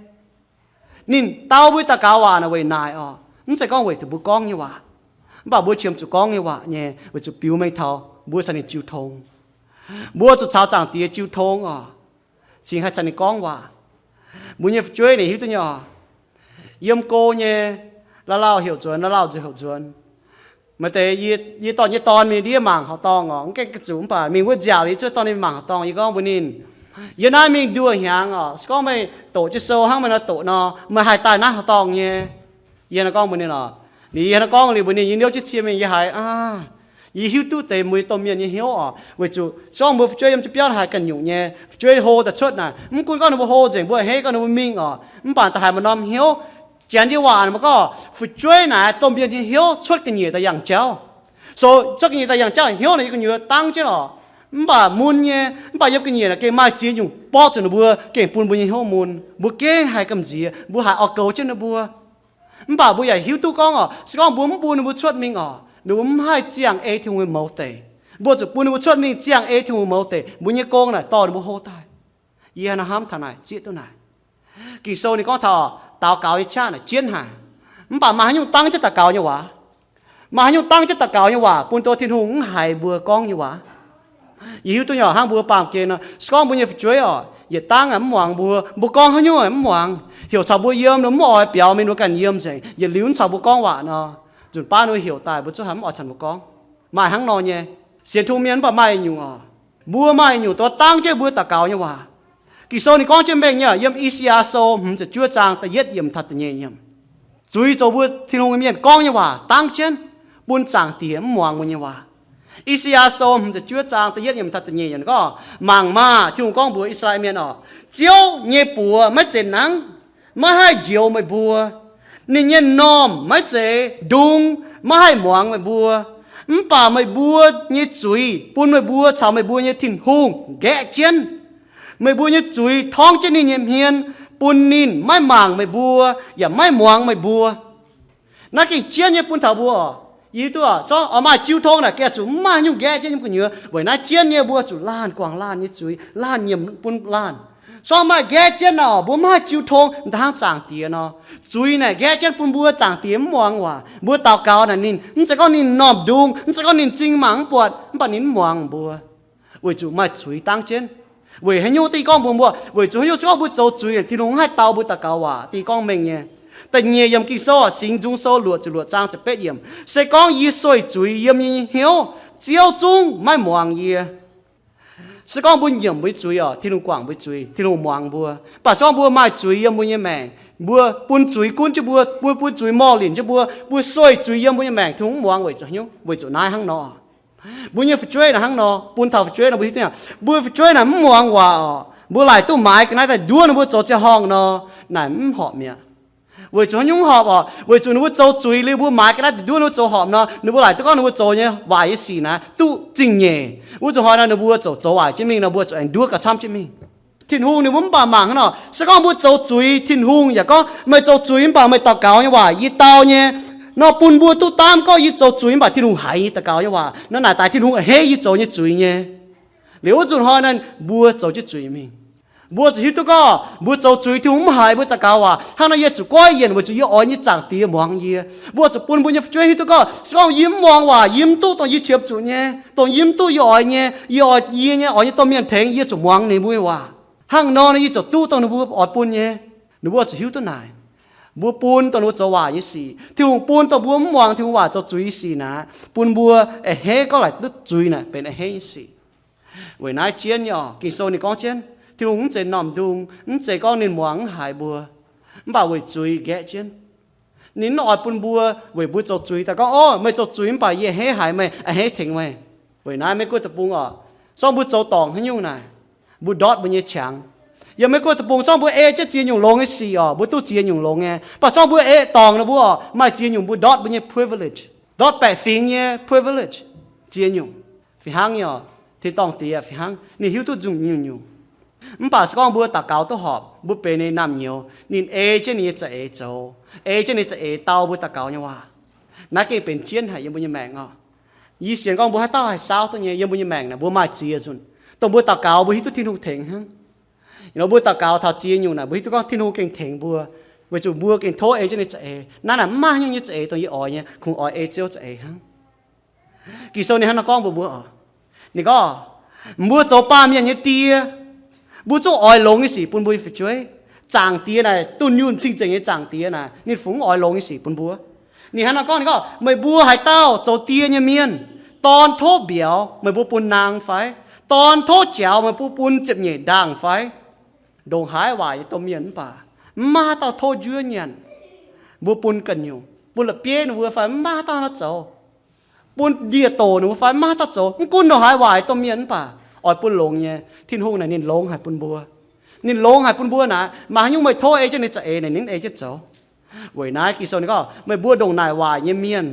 Ninh dau mbuo daux gaux waac naaic weic naaic oc. Mv zeiz gorngv weic zuqc mbuo gorngv nyei waac, mv baac mbuo qiemx zuqc gorngv nyei waac nyei weic zuqc biux mengh taux mbuo caux ninh jiu tong. Mbuo zuqc caux Zaangc Diex jiu tong oc, cingx haih caux ninh gorngv waac. Mbuo nyei fu'jueiv ninh hiuv duqv nyei oc. Yiem go nyei, lauh lauh heuc nzuonx, lauh lauh nzuonx heuc nzuonx. Maaih deix yie, yie dorh nyei dorn mingh ndiev mangc horqc dorngh oc, mv gaengh zuqc, mv baac mingh wuov nziaauc liuz cuotv dorh ninh mangc horqc dorngh. Yie gorngv mbuox ninh, yie naaiv mingh nduoh hnyangx oc, se gorngv meih doqc jienv sou hnangv meih nor doqc nor, meih haih daaih naaiv horqc dorngh nyei. Yie nor gorngv mbuox ninh oc, liuz yie nor gorngv liuz mbuox ninh, yie niouv jienv cie mingh yie haiz, aa, yie hiuv duqv deix mbuo domh mienh nyei hnyouv oc, weic zuqc se gorngv mbuo fu'jueiv yiem jienv biauv naaic haiz ganh nyungc nyei, fu'jueiv hlo daaih cuotv naaic, mv gunv gorngv ninh mbuo hlo nzengc, mbuo a'hneiv gorngv ninh mbuo mingh oc, mv baac da'haiz maaih norm hnyouv. Janx nyei waac mbuo gorngv, fu'jueiv naaic domh mienh nyei hnyouv cuotv ga'nyiec daaih yangh jauv. So cuotv ga'nyiec daaih yangh jauv hnyouv naaic yiem gu'nyuoz dangv jienv oc. Mv baac mun nyei, mv baac yiem ga'nyiec naaic gengh maaih ziex nyungc borqv zuqc ninh mbuo gengh bun mbuo nyei hnyouv mun. Mbuo gengh haiz gamh nziex, mbuo haiz orv goux jienv ninh mbuo. Mv baac mbuo yaac hiuv duqv gorngv oc, se gorngv mbuo mv bun ninh mbuo cuotv mingh oc, ninh mbuo mv haih ziangh ei Tin-Hungh nyei mouz deic. Mbuo zuqc bun ninh mbuo cuotv mingh ziangh ei Tin-Hungh mouz deic, mbuo nyei gong naaic dorh ninh mbuo hlo daaih. Yie hnangv naaiv hnamv taux naaic zieqv duqv naaic. Ging-Sou ninh gorngv taux daux gaux nyei qaqv naaic jienv haic. Mv baac maaih haaix nyungc dangv jienv daux gaux nyei waac? Maaih haaix nyungc dangv jienv daux gaux nyei waac bun nduov Tin-Hungh mv haiz mbuo gorngv nyei waac? Yie hiuv duqv nyei oc, hnangv mbuo baamh gen nor, se gorngv mbuo nyei fu'jueiv oc, yietc dangv aeqv mv muangx mbuo, mbuo gorngv haaix nyungc aeqv mv muangx, heuc caux mbuo yiem nor mv oix biaux mingh mbuo ganh yiem nzengc, yietc liuz mv caux mbuo gorngv waac nor, nzunc baav ninh mbuo heuc daaih mbuo zungv haiz mv oix caux mbuo gorngv. Maaih hnangv nor nyei. Sienx Tin-Hungh mienh mv baac maaih nyungc oc, mbuo maaih nyungc dongh dangv jienv mbuo daux gaux nyei waac. Ging-Sou ninh gorngv jienv mengh nyei, yiem I^saa^yaa Sou hmz ziepc juov zaang da'yietv yiemc taux da'nyeic yiemc. Zuiz zoux mbuo Tin-Hungh mienh gorngv nyei waac dangv jienv, bun Zaangc Diex mv muangx mbuo nyei waac. I^saa^yaa Sou hmz ziepc juov zaang da'yietv yiemc taux da'nyeic yiemc gorngv, mangc maah! Tin-Hungh gorngv mbuox I^saa^laa^en Mienh oc, Ziouv nyei buoz maiv zeqc nangv, maiv haih njoux meih mbuo. Ninh nyei m'normh maiv zeiz ndung, maiv haih muangx meih mbuo. Mv baac meih mbuo nyei zuiz bun meih mbuo caux meih mbuo nyei Tin-Hungh nqaeqv jienv. Meih mbuo nyei zuiz torngv jienv ninh nyei hmien, bun ninh maiv mangc meih mbuo yaac maiv muangx meih mbuo. Naaiv gengh jienv nyei bun taux mbuo oc. Yie hiuv duqv oc, zorqv oix maaih jiu tong naaic gengh zuqc mv maaih nyungc nqaeqv jienv nyei gu'nyuoz. Weic naaiv jienv nyei mbuo zuqc laanh guangc laanh nyei zuiz, laanh nyiemc bun laanh. Zorqv maaih nqaeqv jienv nor, mbuo mv haih jiu tong dangh Zaangc Diex nor. Zuiz naaic nqaeqv jienv bun mbuo Zaangc Diex mv muangx waac. Mbuo daux gaux naaic ninh, mv zeiz gorngv ninh m'normh ndung, mv zeiz gorngv ninh m'zing mangc mv buatc, mv baac ninh mv muangx mbuo. Weic zuqc maaih zuiz dangv jienv. Weic haaix nyungc da'nyeic gorngv mbuox mbuo, weic zuqc haaix nyungc se gorngv mbuo zoux zuiz, Tin-Hungh mv haih dau mbuo daux gaux waac. Da'nyeic gorngv mengh nyei. Da'nyeic yiem Ging-Sou oc, Singx Nzung Sou luoqc ziepc luoqc zaang ziepc betv yiemc. Se gorngv yie sueih zuiz yiem yie nyei hnyouv, Ziouv zungv maiv muangx yie. Se gorngv mbuo nyiemc mbuo nyei zuiz oc, Tin-Hungh guangc mbuo nyei zuiz, Tin-Hungh muangx mbuo. Mv baac se gorngv mbuo maaih zuiz yiem mbuo nyei maengc, mbuo bun zuiz gunv jienv mbuo, mbuo bun zuiz morh linc jienv mbuo, mbuo sueih zuiz yiem mbuo nyei maengc, Tin-Hungh mv muangx weic zuqc haaix nyungc? Weic zuqc naaiv hnangv nor. Mbuo nyei fu'jueiv naaic hnangv nor, bun taux fu'jueiv nor mbuo hiuv duqv, mbuo fu'jueiv naaic mv muangx waac oc, mbuo laaic duqv maaiz ga'naaiv daaih nduov ninh mbuo zoux ziangh horngh nor, naaic mv horpc mi'aqv. Weic zuqc haaix nyungc horpc orqc? Weic zuqc ninh mbuo zoux zuiz liuz mbuo maaiz ga'naaiv deic nduov ninh mbuo zoux horpc nor, ninh mbuo laaic duqv gorngv ninh mbuo zoux nyei waaic nyei sic naaic duqv zingh nyeic. Wuov zuqc hnoi nor ninh mbuo zoux, zoux waaic jienv mingh nor mbuo zuqc aengx nduov gauh camv jienv mingh. Tin-Hungh ninh mbuo mv baac mangc hnangv nor, se gorngv mbuo zoux zuiz, Tin-Hungh yaac gorngv, meih zoux zuiz mv baac meih daux gaux nyei waac yie dau nyei nor, bun mbuo duqv daamv gorngv yie zoux zuiz mv baac Tin-Hungh haiz yie daux gaux nyei waac nor, naaic daaih Tin-Hungh a'hneiv yie zoux nyei zuiz nyei. Liuz wuov zuqc hnoi nor mbuo zoux jienv zuiz mingh. Mbuo zuqc hiuv duqv gorngv mbuo zoux zuiz Tin-Hungh mv haiz mbuo daux gaux waac. Hnangv nor yie zuqc goiv yienc weic zuqc yie oix nyei Zaangc Diex muangx yie. Mbuo zuqc bun mbuo nyei fu'jueiv hiuv duqv gorngv se gorngv yie mv muangx waac, yie mv duqv dongh yie qiemx zuqc nyei, dongh yie mv duqv yie oix nyei, yie oix, yie nyei oix nyei domh mienh tengx, yie zuqc muangx ninh mbuo nyei waac. Hnangv nor nor yie ziouc duqv dongh ninh mbuo oix bun nyei. Ninh mbuo zuqc hiuv duqv naaic, mbuo bun dongh ninh mbuo zoux waaic nyei sic, Tin-Hungh bun dongh mbuo mv muangx Tin-Hungh waac zoux zuiz nyei sic naaic, bun mbuo a'hneiv gorngv laaic duqv zuiz naaic benx a'hneiv nyei sic. Weic naaiv jienv nyei orqc, Ging-Sou ninh gorngv jienv Tin-Hungh mv zeiz normh ndung, mv zeiz gorngv ninh muangx mv haiz mbuo, mv baac weic zuiz nqaeqv jienv. Ninh mv oix bun mbuo weic mbuo zoux zuiz daaih gorngv, Ov, meih zoux zuiz mv baac yie a'hneiv haiz meih, a'hneiv tengx meih. Weic naaiv Meiv Guoqv deic-bung orqc, se gorngv mbuo zoux dorngc haaix nyungc naaic, mbuo ndortv mbuo nyei qangx. Yiem Meiv Guoqv deic-bung se gorngv mbuo ei jienv ziex nyungc longx nyei sic orqc, mbuo duqv ziex nyungc longx nyei. Mv baac se gorngv mbuo ei dorngc nor mbuo orqc maaih ziex nyungc mbuo ndortv mbuo nyei privilege, ndortv baeqc fingx nyei privilege, ziex nyungc. Fih hnangv nyei orqc, tin-dorngh Diex fih hnangv ninh hiuv duqv nzungh nyungc-nyungc. Mv baac se gorngv mbuo daux gaux duqv horpc, mbuo benx ninh naamh nyouz, ninh ei jienv ninh nyei za'eix zoux, ei jienv ninh za'eix dau mbuo daux gaux nyei waac. Naaiv gengh benx jienv haic yiem mbuo nyei maengc orqc. Yie sienx gorngv mbuo haaix dauh haih saauv duqv nyei yiem mbuo nyei maengc naaic mbuo maaih ziex nzunc. Dongh mbuo daux gaux mbuo hiuv duqv Tin-Hungh tengx hnangv. Nor mbuo daux gaux taux ziex nyungc naaic mbuo hiuv duqv gorngv Tin-Hungh gengh tengx mbuo, weic zuqc mbuo gengh tov ei jienv ninh za'eix. Naaiv naaic mv maaih haaix nyungc nyei za'eix dongh yie oix nyei, kungx oix ei Ziouv za'eix hnangv. Ging-Sou ninh hnangv naaiv gorngv mbuox mbuo oc. Ninh gorngv, mbuo zoux baamh mienh nyei die, mbuo zungv oix longx nyei sic bun mbuo nyei fu'jueiv. Zaangc Diex naaic, dunh yunh cing-nzengc nyei Zaangc Diex naaic, ninh fungx oix longx nyei sic bun mbuo. Ninh hnangv naaiv gorngv, ninh gorngv, meih mbuo haaix dauh zoux die nyei mienh, dorn tov mbiauz meih mbuo bun naang fai? Dorn tov jaux meih mbuo bun ziepc nyeic ndaangh fai? Ndongc haaix waaic nyei domh mienh mv baac, mv maaih haaix dauh tov njuov nyanc, mbuo bun ganh nyungc, bun la'bieiv ninh mbuo fai? Mv maaih haaix dauh nor zoux. Bun ndie-doc ninh mbuo fai? Mv maaih haaix dauh zoux. Mv gunv ndongc haaix waaic domh mienh mv baac, oix bun longx nyei. Tin-Hungh naaic ninh longx haic bun mbuo. Ninh longx haic bun mbuo naaic, maaih haaix nyungc meih tov ei jienv ninh za'eix naaic ninh ei jienv zoux. Weic naaiv Ging-Sou ninh gorngv, meih mbuo ndongc naaic waaic nyei mienh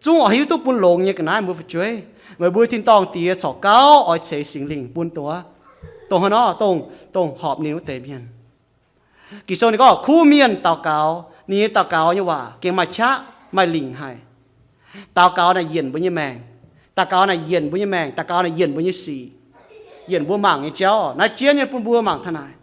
zungv oix hiuv duqv bun longx nyei ga'naaiv mbuo fu'jueiv. Meih mbuo tin-dorngh Diex corc gauh oix ceix Singx Lingh bun dongh, dongh haaix nor, dongh, dongh horpc ninh wuov deix mienh. Ging-Sou ninh gorngv, kuv mienh daux gaux, ninh nyei daux gaux nyei waac gengh maaih qaqv maaih lingc haic. Daux gaux naaic yienc mbuo nyei maengc. Daux gaux naaic yienc mbuo nyei maengc. Daux gaux naaic yienc mbuo nyei sic, yienc mbuo mangc nyei jauv. Naaiv jienv nyei bun mbuo mangc taux naaic.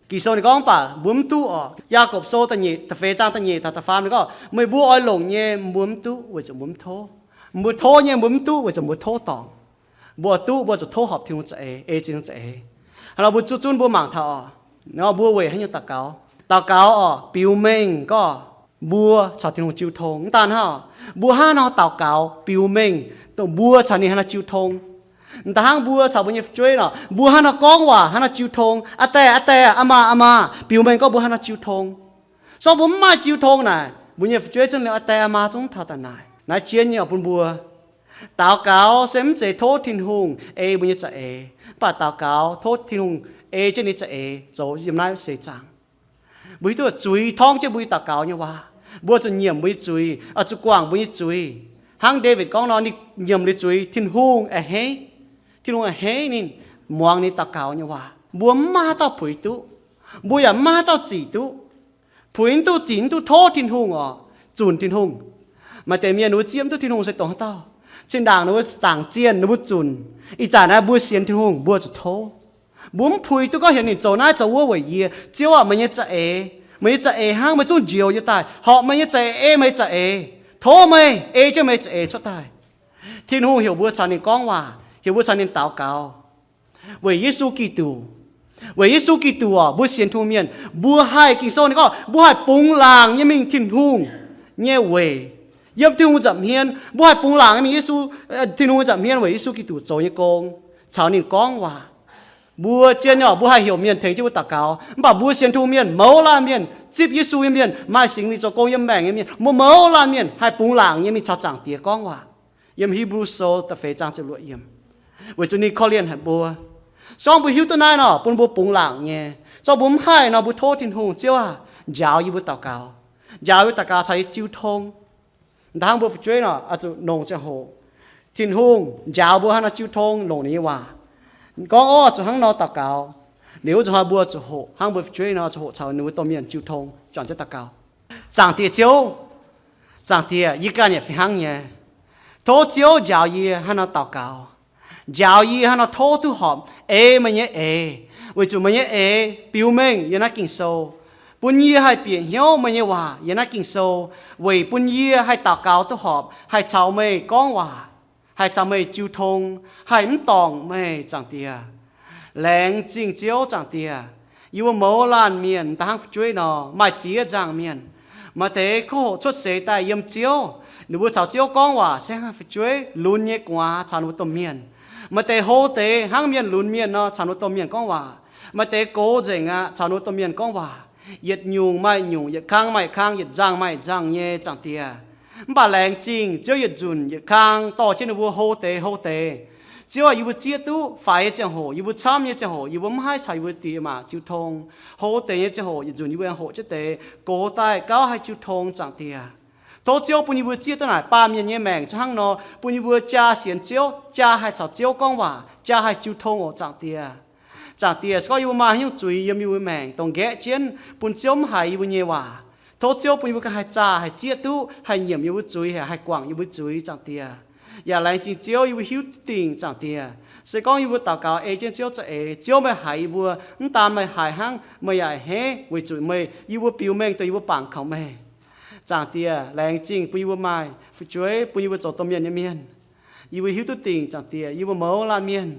Ging-Sou ninh gorngv, mv baac mbuo mv duqv oc. Yaagorpc Sou da'nyeic, da'feix zaang da'nyeic taux da'faam ninh gorngv, meih mbuo oix longc nyei mbuo mv duqv weic zuqc mbuo mv tov. Mbuo tov nyei mbuo mv duqv weic zuqc mbuo tov dorngc. Mbuo duqv, mbuo zuqc tov horpc Tin-Hungh za'eix, ei Tin-Hungh za'eix. Hnangv nor mbuo zuqv zunv mbuo mangc taux oc, nor mbuo weic haaix nyungc daux gaux? Daux gaux oc, biux mengh gorngv mbuo caux Tin-Hungh jiu tong. Mv daan hnangv, mbuo hnangv nor daux gaux biux mengh dongh mbuo caux ninh hnangv nor jiu tong. Mv daan hnangv, mbuo caux mbuo nyei fu'jueiv nor, mbuo hnangv nor gorngv waac hnangv nor jiu tong. Aa die, aa die, aa maa, aa maa, biux mengh gorngv mbuo hnangv nor jiu tong. Se gorngv mbuo mv maaih jiu tong naaic, mbuo nyei fu'jueiv zungv liemh aa die aa maa zungv mv taux daaih naaic. Naaiv jienv nyei oc bun mbuo, daux gaux se mv zeiz tov Tin-Hungh ei mbuo nyei za'eix, mv baac daux gaux tov Tin-Hungh ei jienv ninh za'eix zoux yiem naaiv seix zaangc. Mbuo hiuv duqv zuiz torngv jienv mbuo nyei daux gaux nyei waac. Mbuo zuqc nyiemc mbuo nyei zuiz, oix zuqc guangc mbuo nyei zuiz. Hnangv Ndaawitv gorngv nor, ninh nyiemc liuz zuiz, Tin-Hungh a'hneiv. Tin-Hungh a'hneiv ninh, muangx ninh daux gaux nyei waac. Mbuo mv maaih haaix dauh puix duqv. Mbuo yaac mv maaih haaix dauh zic duqv. Puix mv duqv, zic mv duqv, tov Tin-Hungh oc, zunc Tin-Hungh. Maaih deix mienh ninh mbuo zieqv mv duqv Tin-Hungh se dongh haaix dauh. Zinh ndaangc ninh mbuo zaangc zienh, ninh mbuo zunc. Ih zanc naaiv mbuo sienx Tin-Hungh mbuo zuqc tov. Mbuo mv puix duqv gorngv heuc ninh zoux naaiv zoux wuov weic yie. Ziouv aac, meih nyei za'eix, meih nyei za'eix hnangv, meih zungv njoux yie daaih, horpc meih nyei za'eix, ei meih za'eix, tov meih ei jienv meih za'eix cuotv daaih. Tin-Hungh heuc mbuo caux ninh gorngv waac, heuc mbuo caux ninh daux gaux. Weic Yesu Giduc. Weic Yesu Giduc oc, mbuo sienx Tin-Hungh mienh, mbuo haih, Ging-Sou ninh gorngv, mbuo haih bungx laangc nyei mingh Tin-Hungh nyei weic. Yiem Tin-Hungh nza'hmien mbuo haih bungx laangc nyei mingh Yesu, Tin-Hungh nza'hmien weic Yesu Giduc zoux nyei gong, caux ninh gorngv waac. Mbuo zien nyei oc, mbuo haih heuc mienh tengx jienv mbuo daux gaux. Mv baac mbuo sienx Tin-Hungh mienh, mouz laanh mienh, zipv Yesu nyei mienh, maaih Singx Lingh zoux gong yiem maengc nyei mienh, mbuo mouz laanh mienh haih bungx laangc nyei mingh caux Zaangc Diex gorngv waac. Yiem Hipv^lu Sou da'feix zaang ziepc luoqc yiemc. Weic zuqc ninh korv-lienh haic mbuo. Se gorngv mbuo hiuv duqv naaiv nor, bun mbuo bungx laangc nyei. Se gorngv mbuo mv haih nor, mbuo tov Tin-Hungh, Ziouv aac, njaaux yie mbuo daux gaux. Njaaux yie daux gaux caux yie jiu tong. Da'hnangv mbuo fu'jueiv nor, oix zuqc longc ziangh hoc. Tin-Hungh njaaux mbuo hnangv nor jiu tong, longc ninh nyei waac. Gorngv orv zuqc hnangv nor daux gaux. Liuz wuov nzunc hnoi mbuo zuqc hoqc hnangv mbuo fu'jueiv nor, zuqc hoqc caux ninh mbuo domh mienh jiu tong, juangc jienv daux gaux. Zaangc Diex Ziouv, Zaangc Diex, yie ganh yaac fih hnangv nyei. Tov Ziouv njaaux yie hnangv nor daux gaux. Njaaux yie hnangv nor tov duqv horpc ei meih nyei eix, weic zuqc meih nyei eix biux mengh yiem naaiv Ging-Sou, bun yie haih bieqc hnyouv meih nyei waac yiem naaiv Ging-Sou, weic bun yie haih daux gaux duqv horpc, haih caux meih gorngv waac, haih caux meih jiu tong, haih mv dorngc meih, Zaangc Diex. Laengz zingh Ziouv, Zaangc Diex. Yie mbuo mouz laanh mienh da'hnangv fu'jueiv nor, maaih ziex nzangc mienh. Maaih deix kov hoqc cuotv seix daaih yiem Ziouv, ninh mbuo caux Ziouv gorngv waac se hnangv fu'jueiv lunx nyei gu'nguaaz caux ninh mbuo domh mienh. Maaih deix hlo deix hnangv mienh lunx mienh nor caux ninh mbuo domh mienh gorngv waac. Maaih deix gox nzengc aqv, caux ninh mbuo domh mienh gorngv waac. Yietc nyungc maaih nyungc, yietc kang maaih kang, yietc nzangc maaih nzangc nyei, Zaangc Diex. Mv baac laengz zingh Ziouv, yietc nzunc yietc kang dorh jienv ninh mbuo hlo deix hlo deix. Ziouv aah, yie mbuo zieqv duqv faix nyei ziangh hoc, yie mbuo camv nyei ziangh hoc, yie mbuo mv haih caux yie mbuo diex maac jiu tong. Hlo deix nyei ziangh hoc yietc nzunc yie mbuo aengx hoqc jienv deix gox daaih gauh haih jiu tong, Zaangc Diex. Tov Ziouv bun yie mbuo zieqv duqv naaic baamh mienh nyei maengc zungv hnangv nor, bun yie mbuo jaa sienx Ziouv, jaa haih caux Ziouv gorngv waac, jaa haih jiu tong oc, Zaangc Diex. Zaangc Diex, se gorngv yie mbuo maaih haaix nyungc zuiz yiem yie mbuo maengc dongh nqaeqv jienv bun Ziouv mv haiz yie mbuo nyei waac, tov Ziouv bun yie mbuo ganh haih zaah, haih zieqv duqv, haih nyiemc yie mbuo zuiz, haih guangc yie mbuo zuiz, Zaangc Diex. Yaac laengz zingh Ziouv, yie mbuo hiuv duqv dingc, Zaangc Diex, se gorngv yie mbuo daux gaux ei jienv Ziouv za'eix, Ziouv meih haiz yie mbuo, mv daan meih haiz hnangv, meih yaac a'hneiv weic zuqc meih, yie mbuo biux mengh dongh yie mbuo bangc kaux meih. Zaangc Diex, laengz zingh bun yie mbuo maaih fu'jueiv, bun yie mbuo zoux domh mienh nyei mienh. Yie mbuo hiuv duqv dingc, Zaangc Diex, yie mbuo mouz laanh mienh,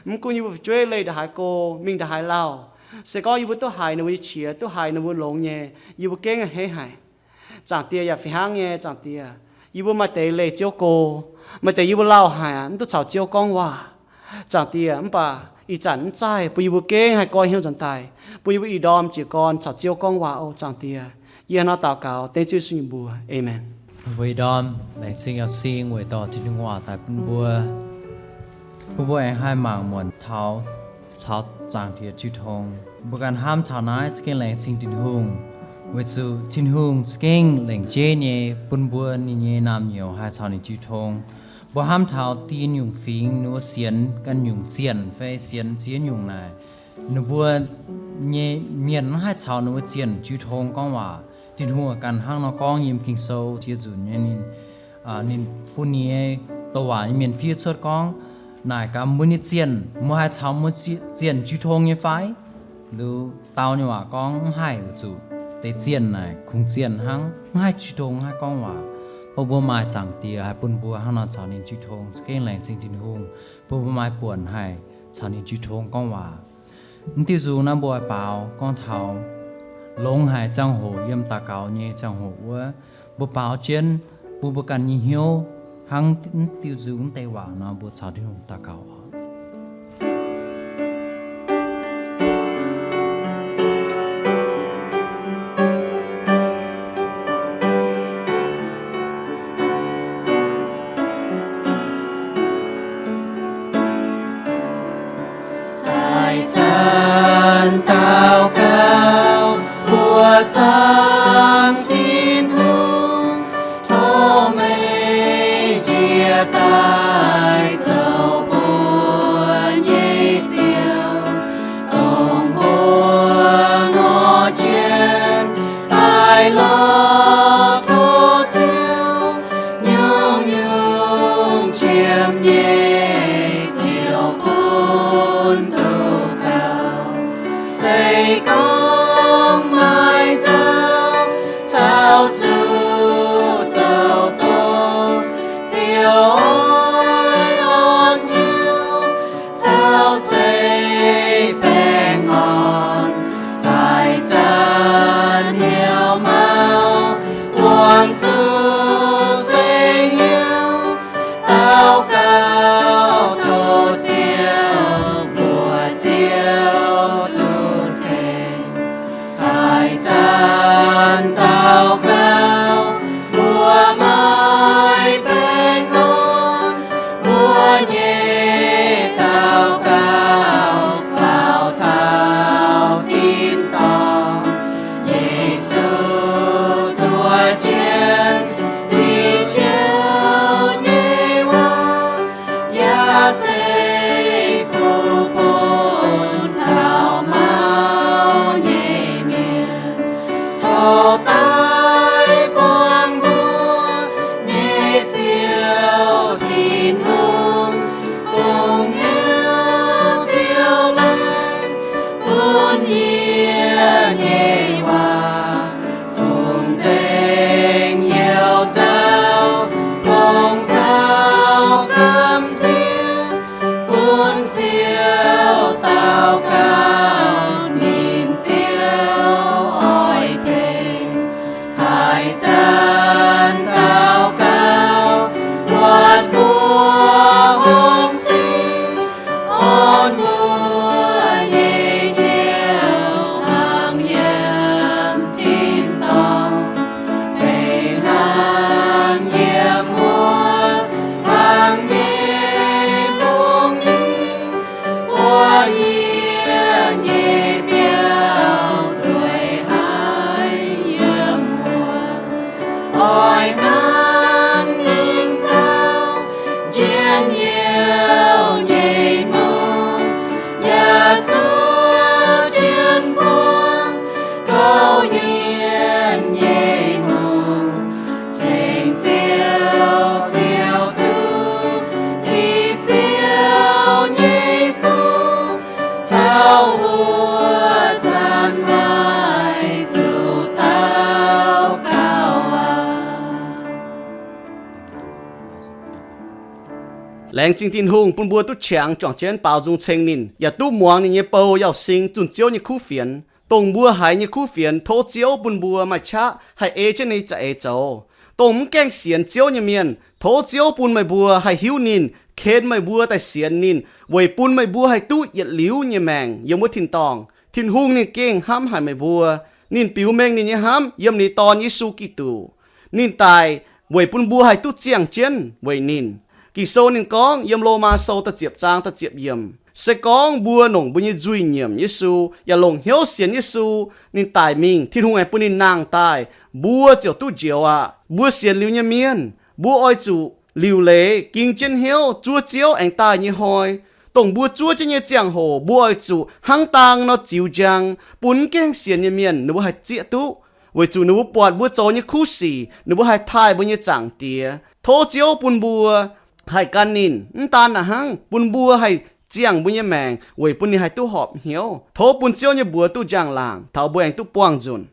mv gunv yie mbuo fu'jueiv leih ndongc haaix go, mingh ndongc haaix lauh, se gorngv yie mbuo duqv haiz ninh mbuo nyei qiex, duqv haiz ninh mbuo longx nyei, yie mbuo gengh a'hneiv haic. Zaangc Diex, yaac fih hnangv nyei, Zaangc Diex, yie mbuo maaih deix leih Ziouv go, maaih deix yie mbuo lauh haic aqv, mv duqv caux Ziouv gorngv waac. Zaangc Diex, mv baac ih zanc mv zaih bun yie mbuo gengh haih goiv hnyouv nzuonx daaih, bun yie mbuo ih ndorm jiez gorn caux Ziouv gorngv waac oc, Zaangc Diex. Yie hnangv naaiv daux gaux dengv Ziouv Yesu nyei mbuox. Aamen. Mbuo ih ndorm laengz zingh Yauh Sing weic dorh Tin-Hungh waac daaih bun mbuo, bun mbuo aengx haih mangc muonc taux caux Zaangc Diex jiu tong. Mbuo ganh hnamv taux naaiv za'gengh laengz zingh Tin-Hungh, weic zuqc Tin-Hungh za'gengh lengc jeiv nyei bun mbuo ninh nyei naamh nyouz haih caux ninh jiu tong. Mbuo hnamv taux dieh nyungc fingx ninh mbuo sienx ganh nyungc zienh fai sienx ziex nyungc naaic, ninh mbuo nyei mienh mv haih caux ninh mbuo zienh jiu tong gorngv waac. Tin-Hungh ganh hnangv nor gorngv yiem Ging-Sou ziex nzunc nyei, ninh, ninh bun ninh nyei douc waac nyei mienh fiev cuotv gorngv, naaic gaax mbuo nyei zienh, mbuo haih caux mbuo zienh jiu tong nyei fai? Liuz dau nyei waac gorngv mv haih, weic zuqc deix zienh naaic kungx zienh hnangv, mv haih jiu tong, mv haih gorngv waac. Bun mbuo maaih Zaangc Diex haih bun mbuo hnangv nor caux ninh jiu tong, za'gengh laengz zingh Tin-Hungh, bun mbuo maaih buonc haih caux ninh jiu tong gorngv waac. Mv diuh nzung naaiv mbuo oix baaux gorngv taux longx haic ziangh hoc yiem daux gaux nyei ziangh hoc wuov, mbuo baaux jienv bun mbuo ganh nyei hnyouv hnangv mv diuh nzung mv deix waac nor, mbuo caux Tin-Hungh daux gaux oc. Haaix zanc daux gaux mbuox Zaangc Tin-Hungh, tov meih njiec daaih zoux mbuo nyei Ziouv, dongh mbuo ngorc jienv daaih lorz tov Ziouv, nyungc-nyungc qiemx nyei ziouc bun duqv gaux. Se gorngv maaih nzauh caux zuqc zoux dongh, Ziouv oix orn hnyouv caux zeiv baengh orn. Haaix zanc hnyouv mauh buangh zuqc seix hnyouv, daux gaux tov Ziouv mbuox Ziouv duqv tengx. Haaix zanc daux gaux mbuo maiv baengh orn, mbuo nyei daux gaux faaux taux tin-dorngh. Yesu zuov Oix gan mingh taux njien-youh nyei mungh, yaac zuov jienv buangh gouv mienh nyei hungh, ceng Ziouv, Ziouv duqv zipv Ziouv nyei fuqv. Taux wuov zanc maaih zuqc daux gaux aqv. Laengz zingh Tin-Hungh bun mbuo duqv qangx juangc jienv baaux nzung ceng ninh, yaac duqv muangx ninh nyei bou yauh sing zunh Ziouv nyei kuv fienx. Dongh mbuo haiz nyei kuv fienx, tov Ziouv bun mbuo maaih qaqv haih ei jienv ninh za'eix zoux. Dongh mv gaengh sienx Ziouv nyei mienh, tov Ziouv bun meih mbuo haih hiuv ninh, ken meih mbuo daaih sienx ninh, weic bun meih mbuo haih duqv yietc liuz nyei maengc yiem wuov tin-dorngh. Tin-Hungh ninh gengh hnamv haic meih mbuo. Ninh biux mengh ninh nyei hnamv yiem ninh nyei Dorn, Yesu Giduc. Ninh daic weic bun mbuo haih duqv ziangh jienv weic ninh. Ging-Sou ninh gorngv yiem Lomaa Sou da'ziepc zaang da'ziepc yiemc, se gorngv mbuo longc mbuo nyei nzuih nyiemc Yesu, yaac longc hnyouv sienx Yesu, ninh daic mingh, Tin-Hungh aengx bun ninh nangh daaih, mbuo ziouc duqv njoux aqv. Mbuo sienx liuz nyei mienh, mbuo oix zuqc liuc leiz, ging jienv hnyouv, zuov Ziouv aengx daaih nyei hnoi. Dongh mbuo zuov jienv nyei ziangh hoc, mbuo oix zuqc hnangv dang nor ziux njang, bun mv gaengh sienx nyei mienh ninh mbuo haih zieqv duqv, weic zuqc ninh mbuo buatc mbuo zoux nyei kuv sic, ninh mbuo haih taaih mbuo nyei Zaangc Diex. Tov Ziouv bun mbuo haih gan ninh, mv daan naaic hnangv, bun mbuo haih ziangh mbuo nyei maengc weic bun ninh haih duqv horpc hnyouv. Tov bun Ziouv nyei mbuox duqv njang-laangc taux mbuo aengx duqv buangh nzunc.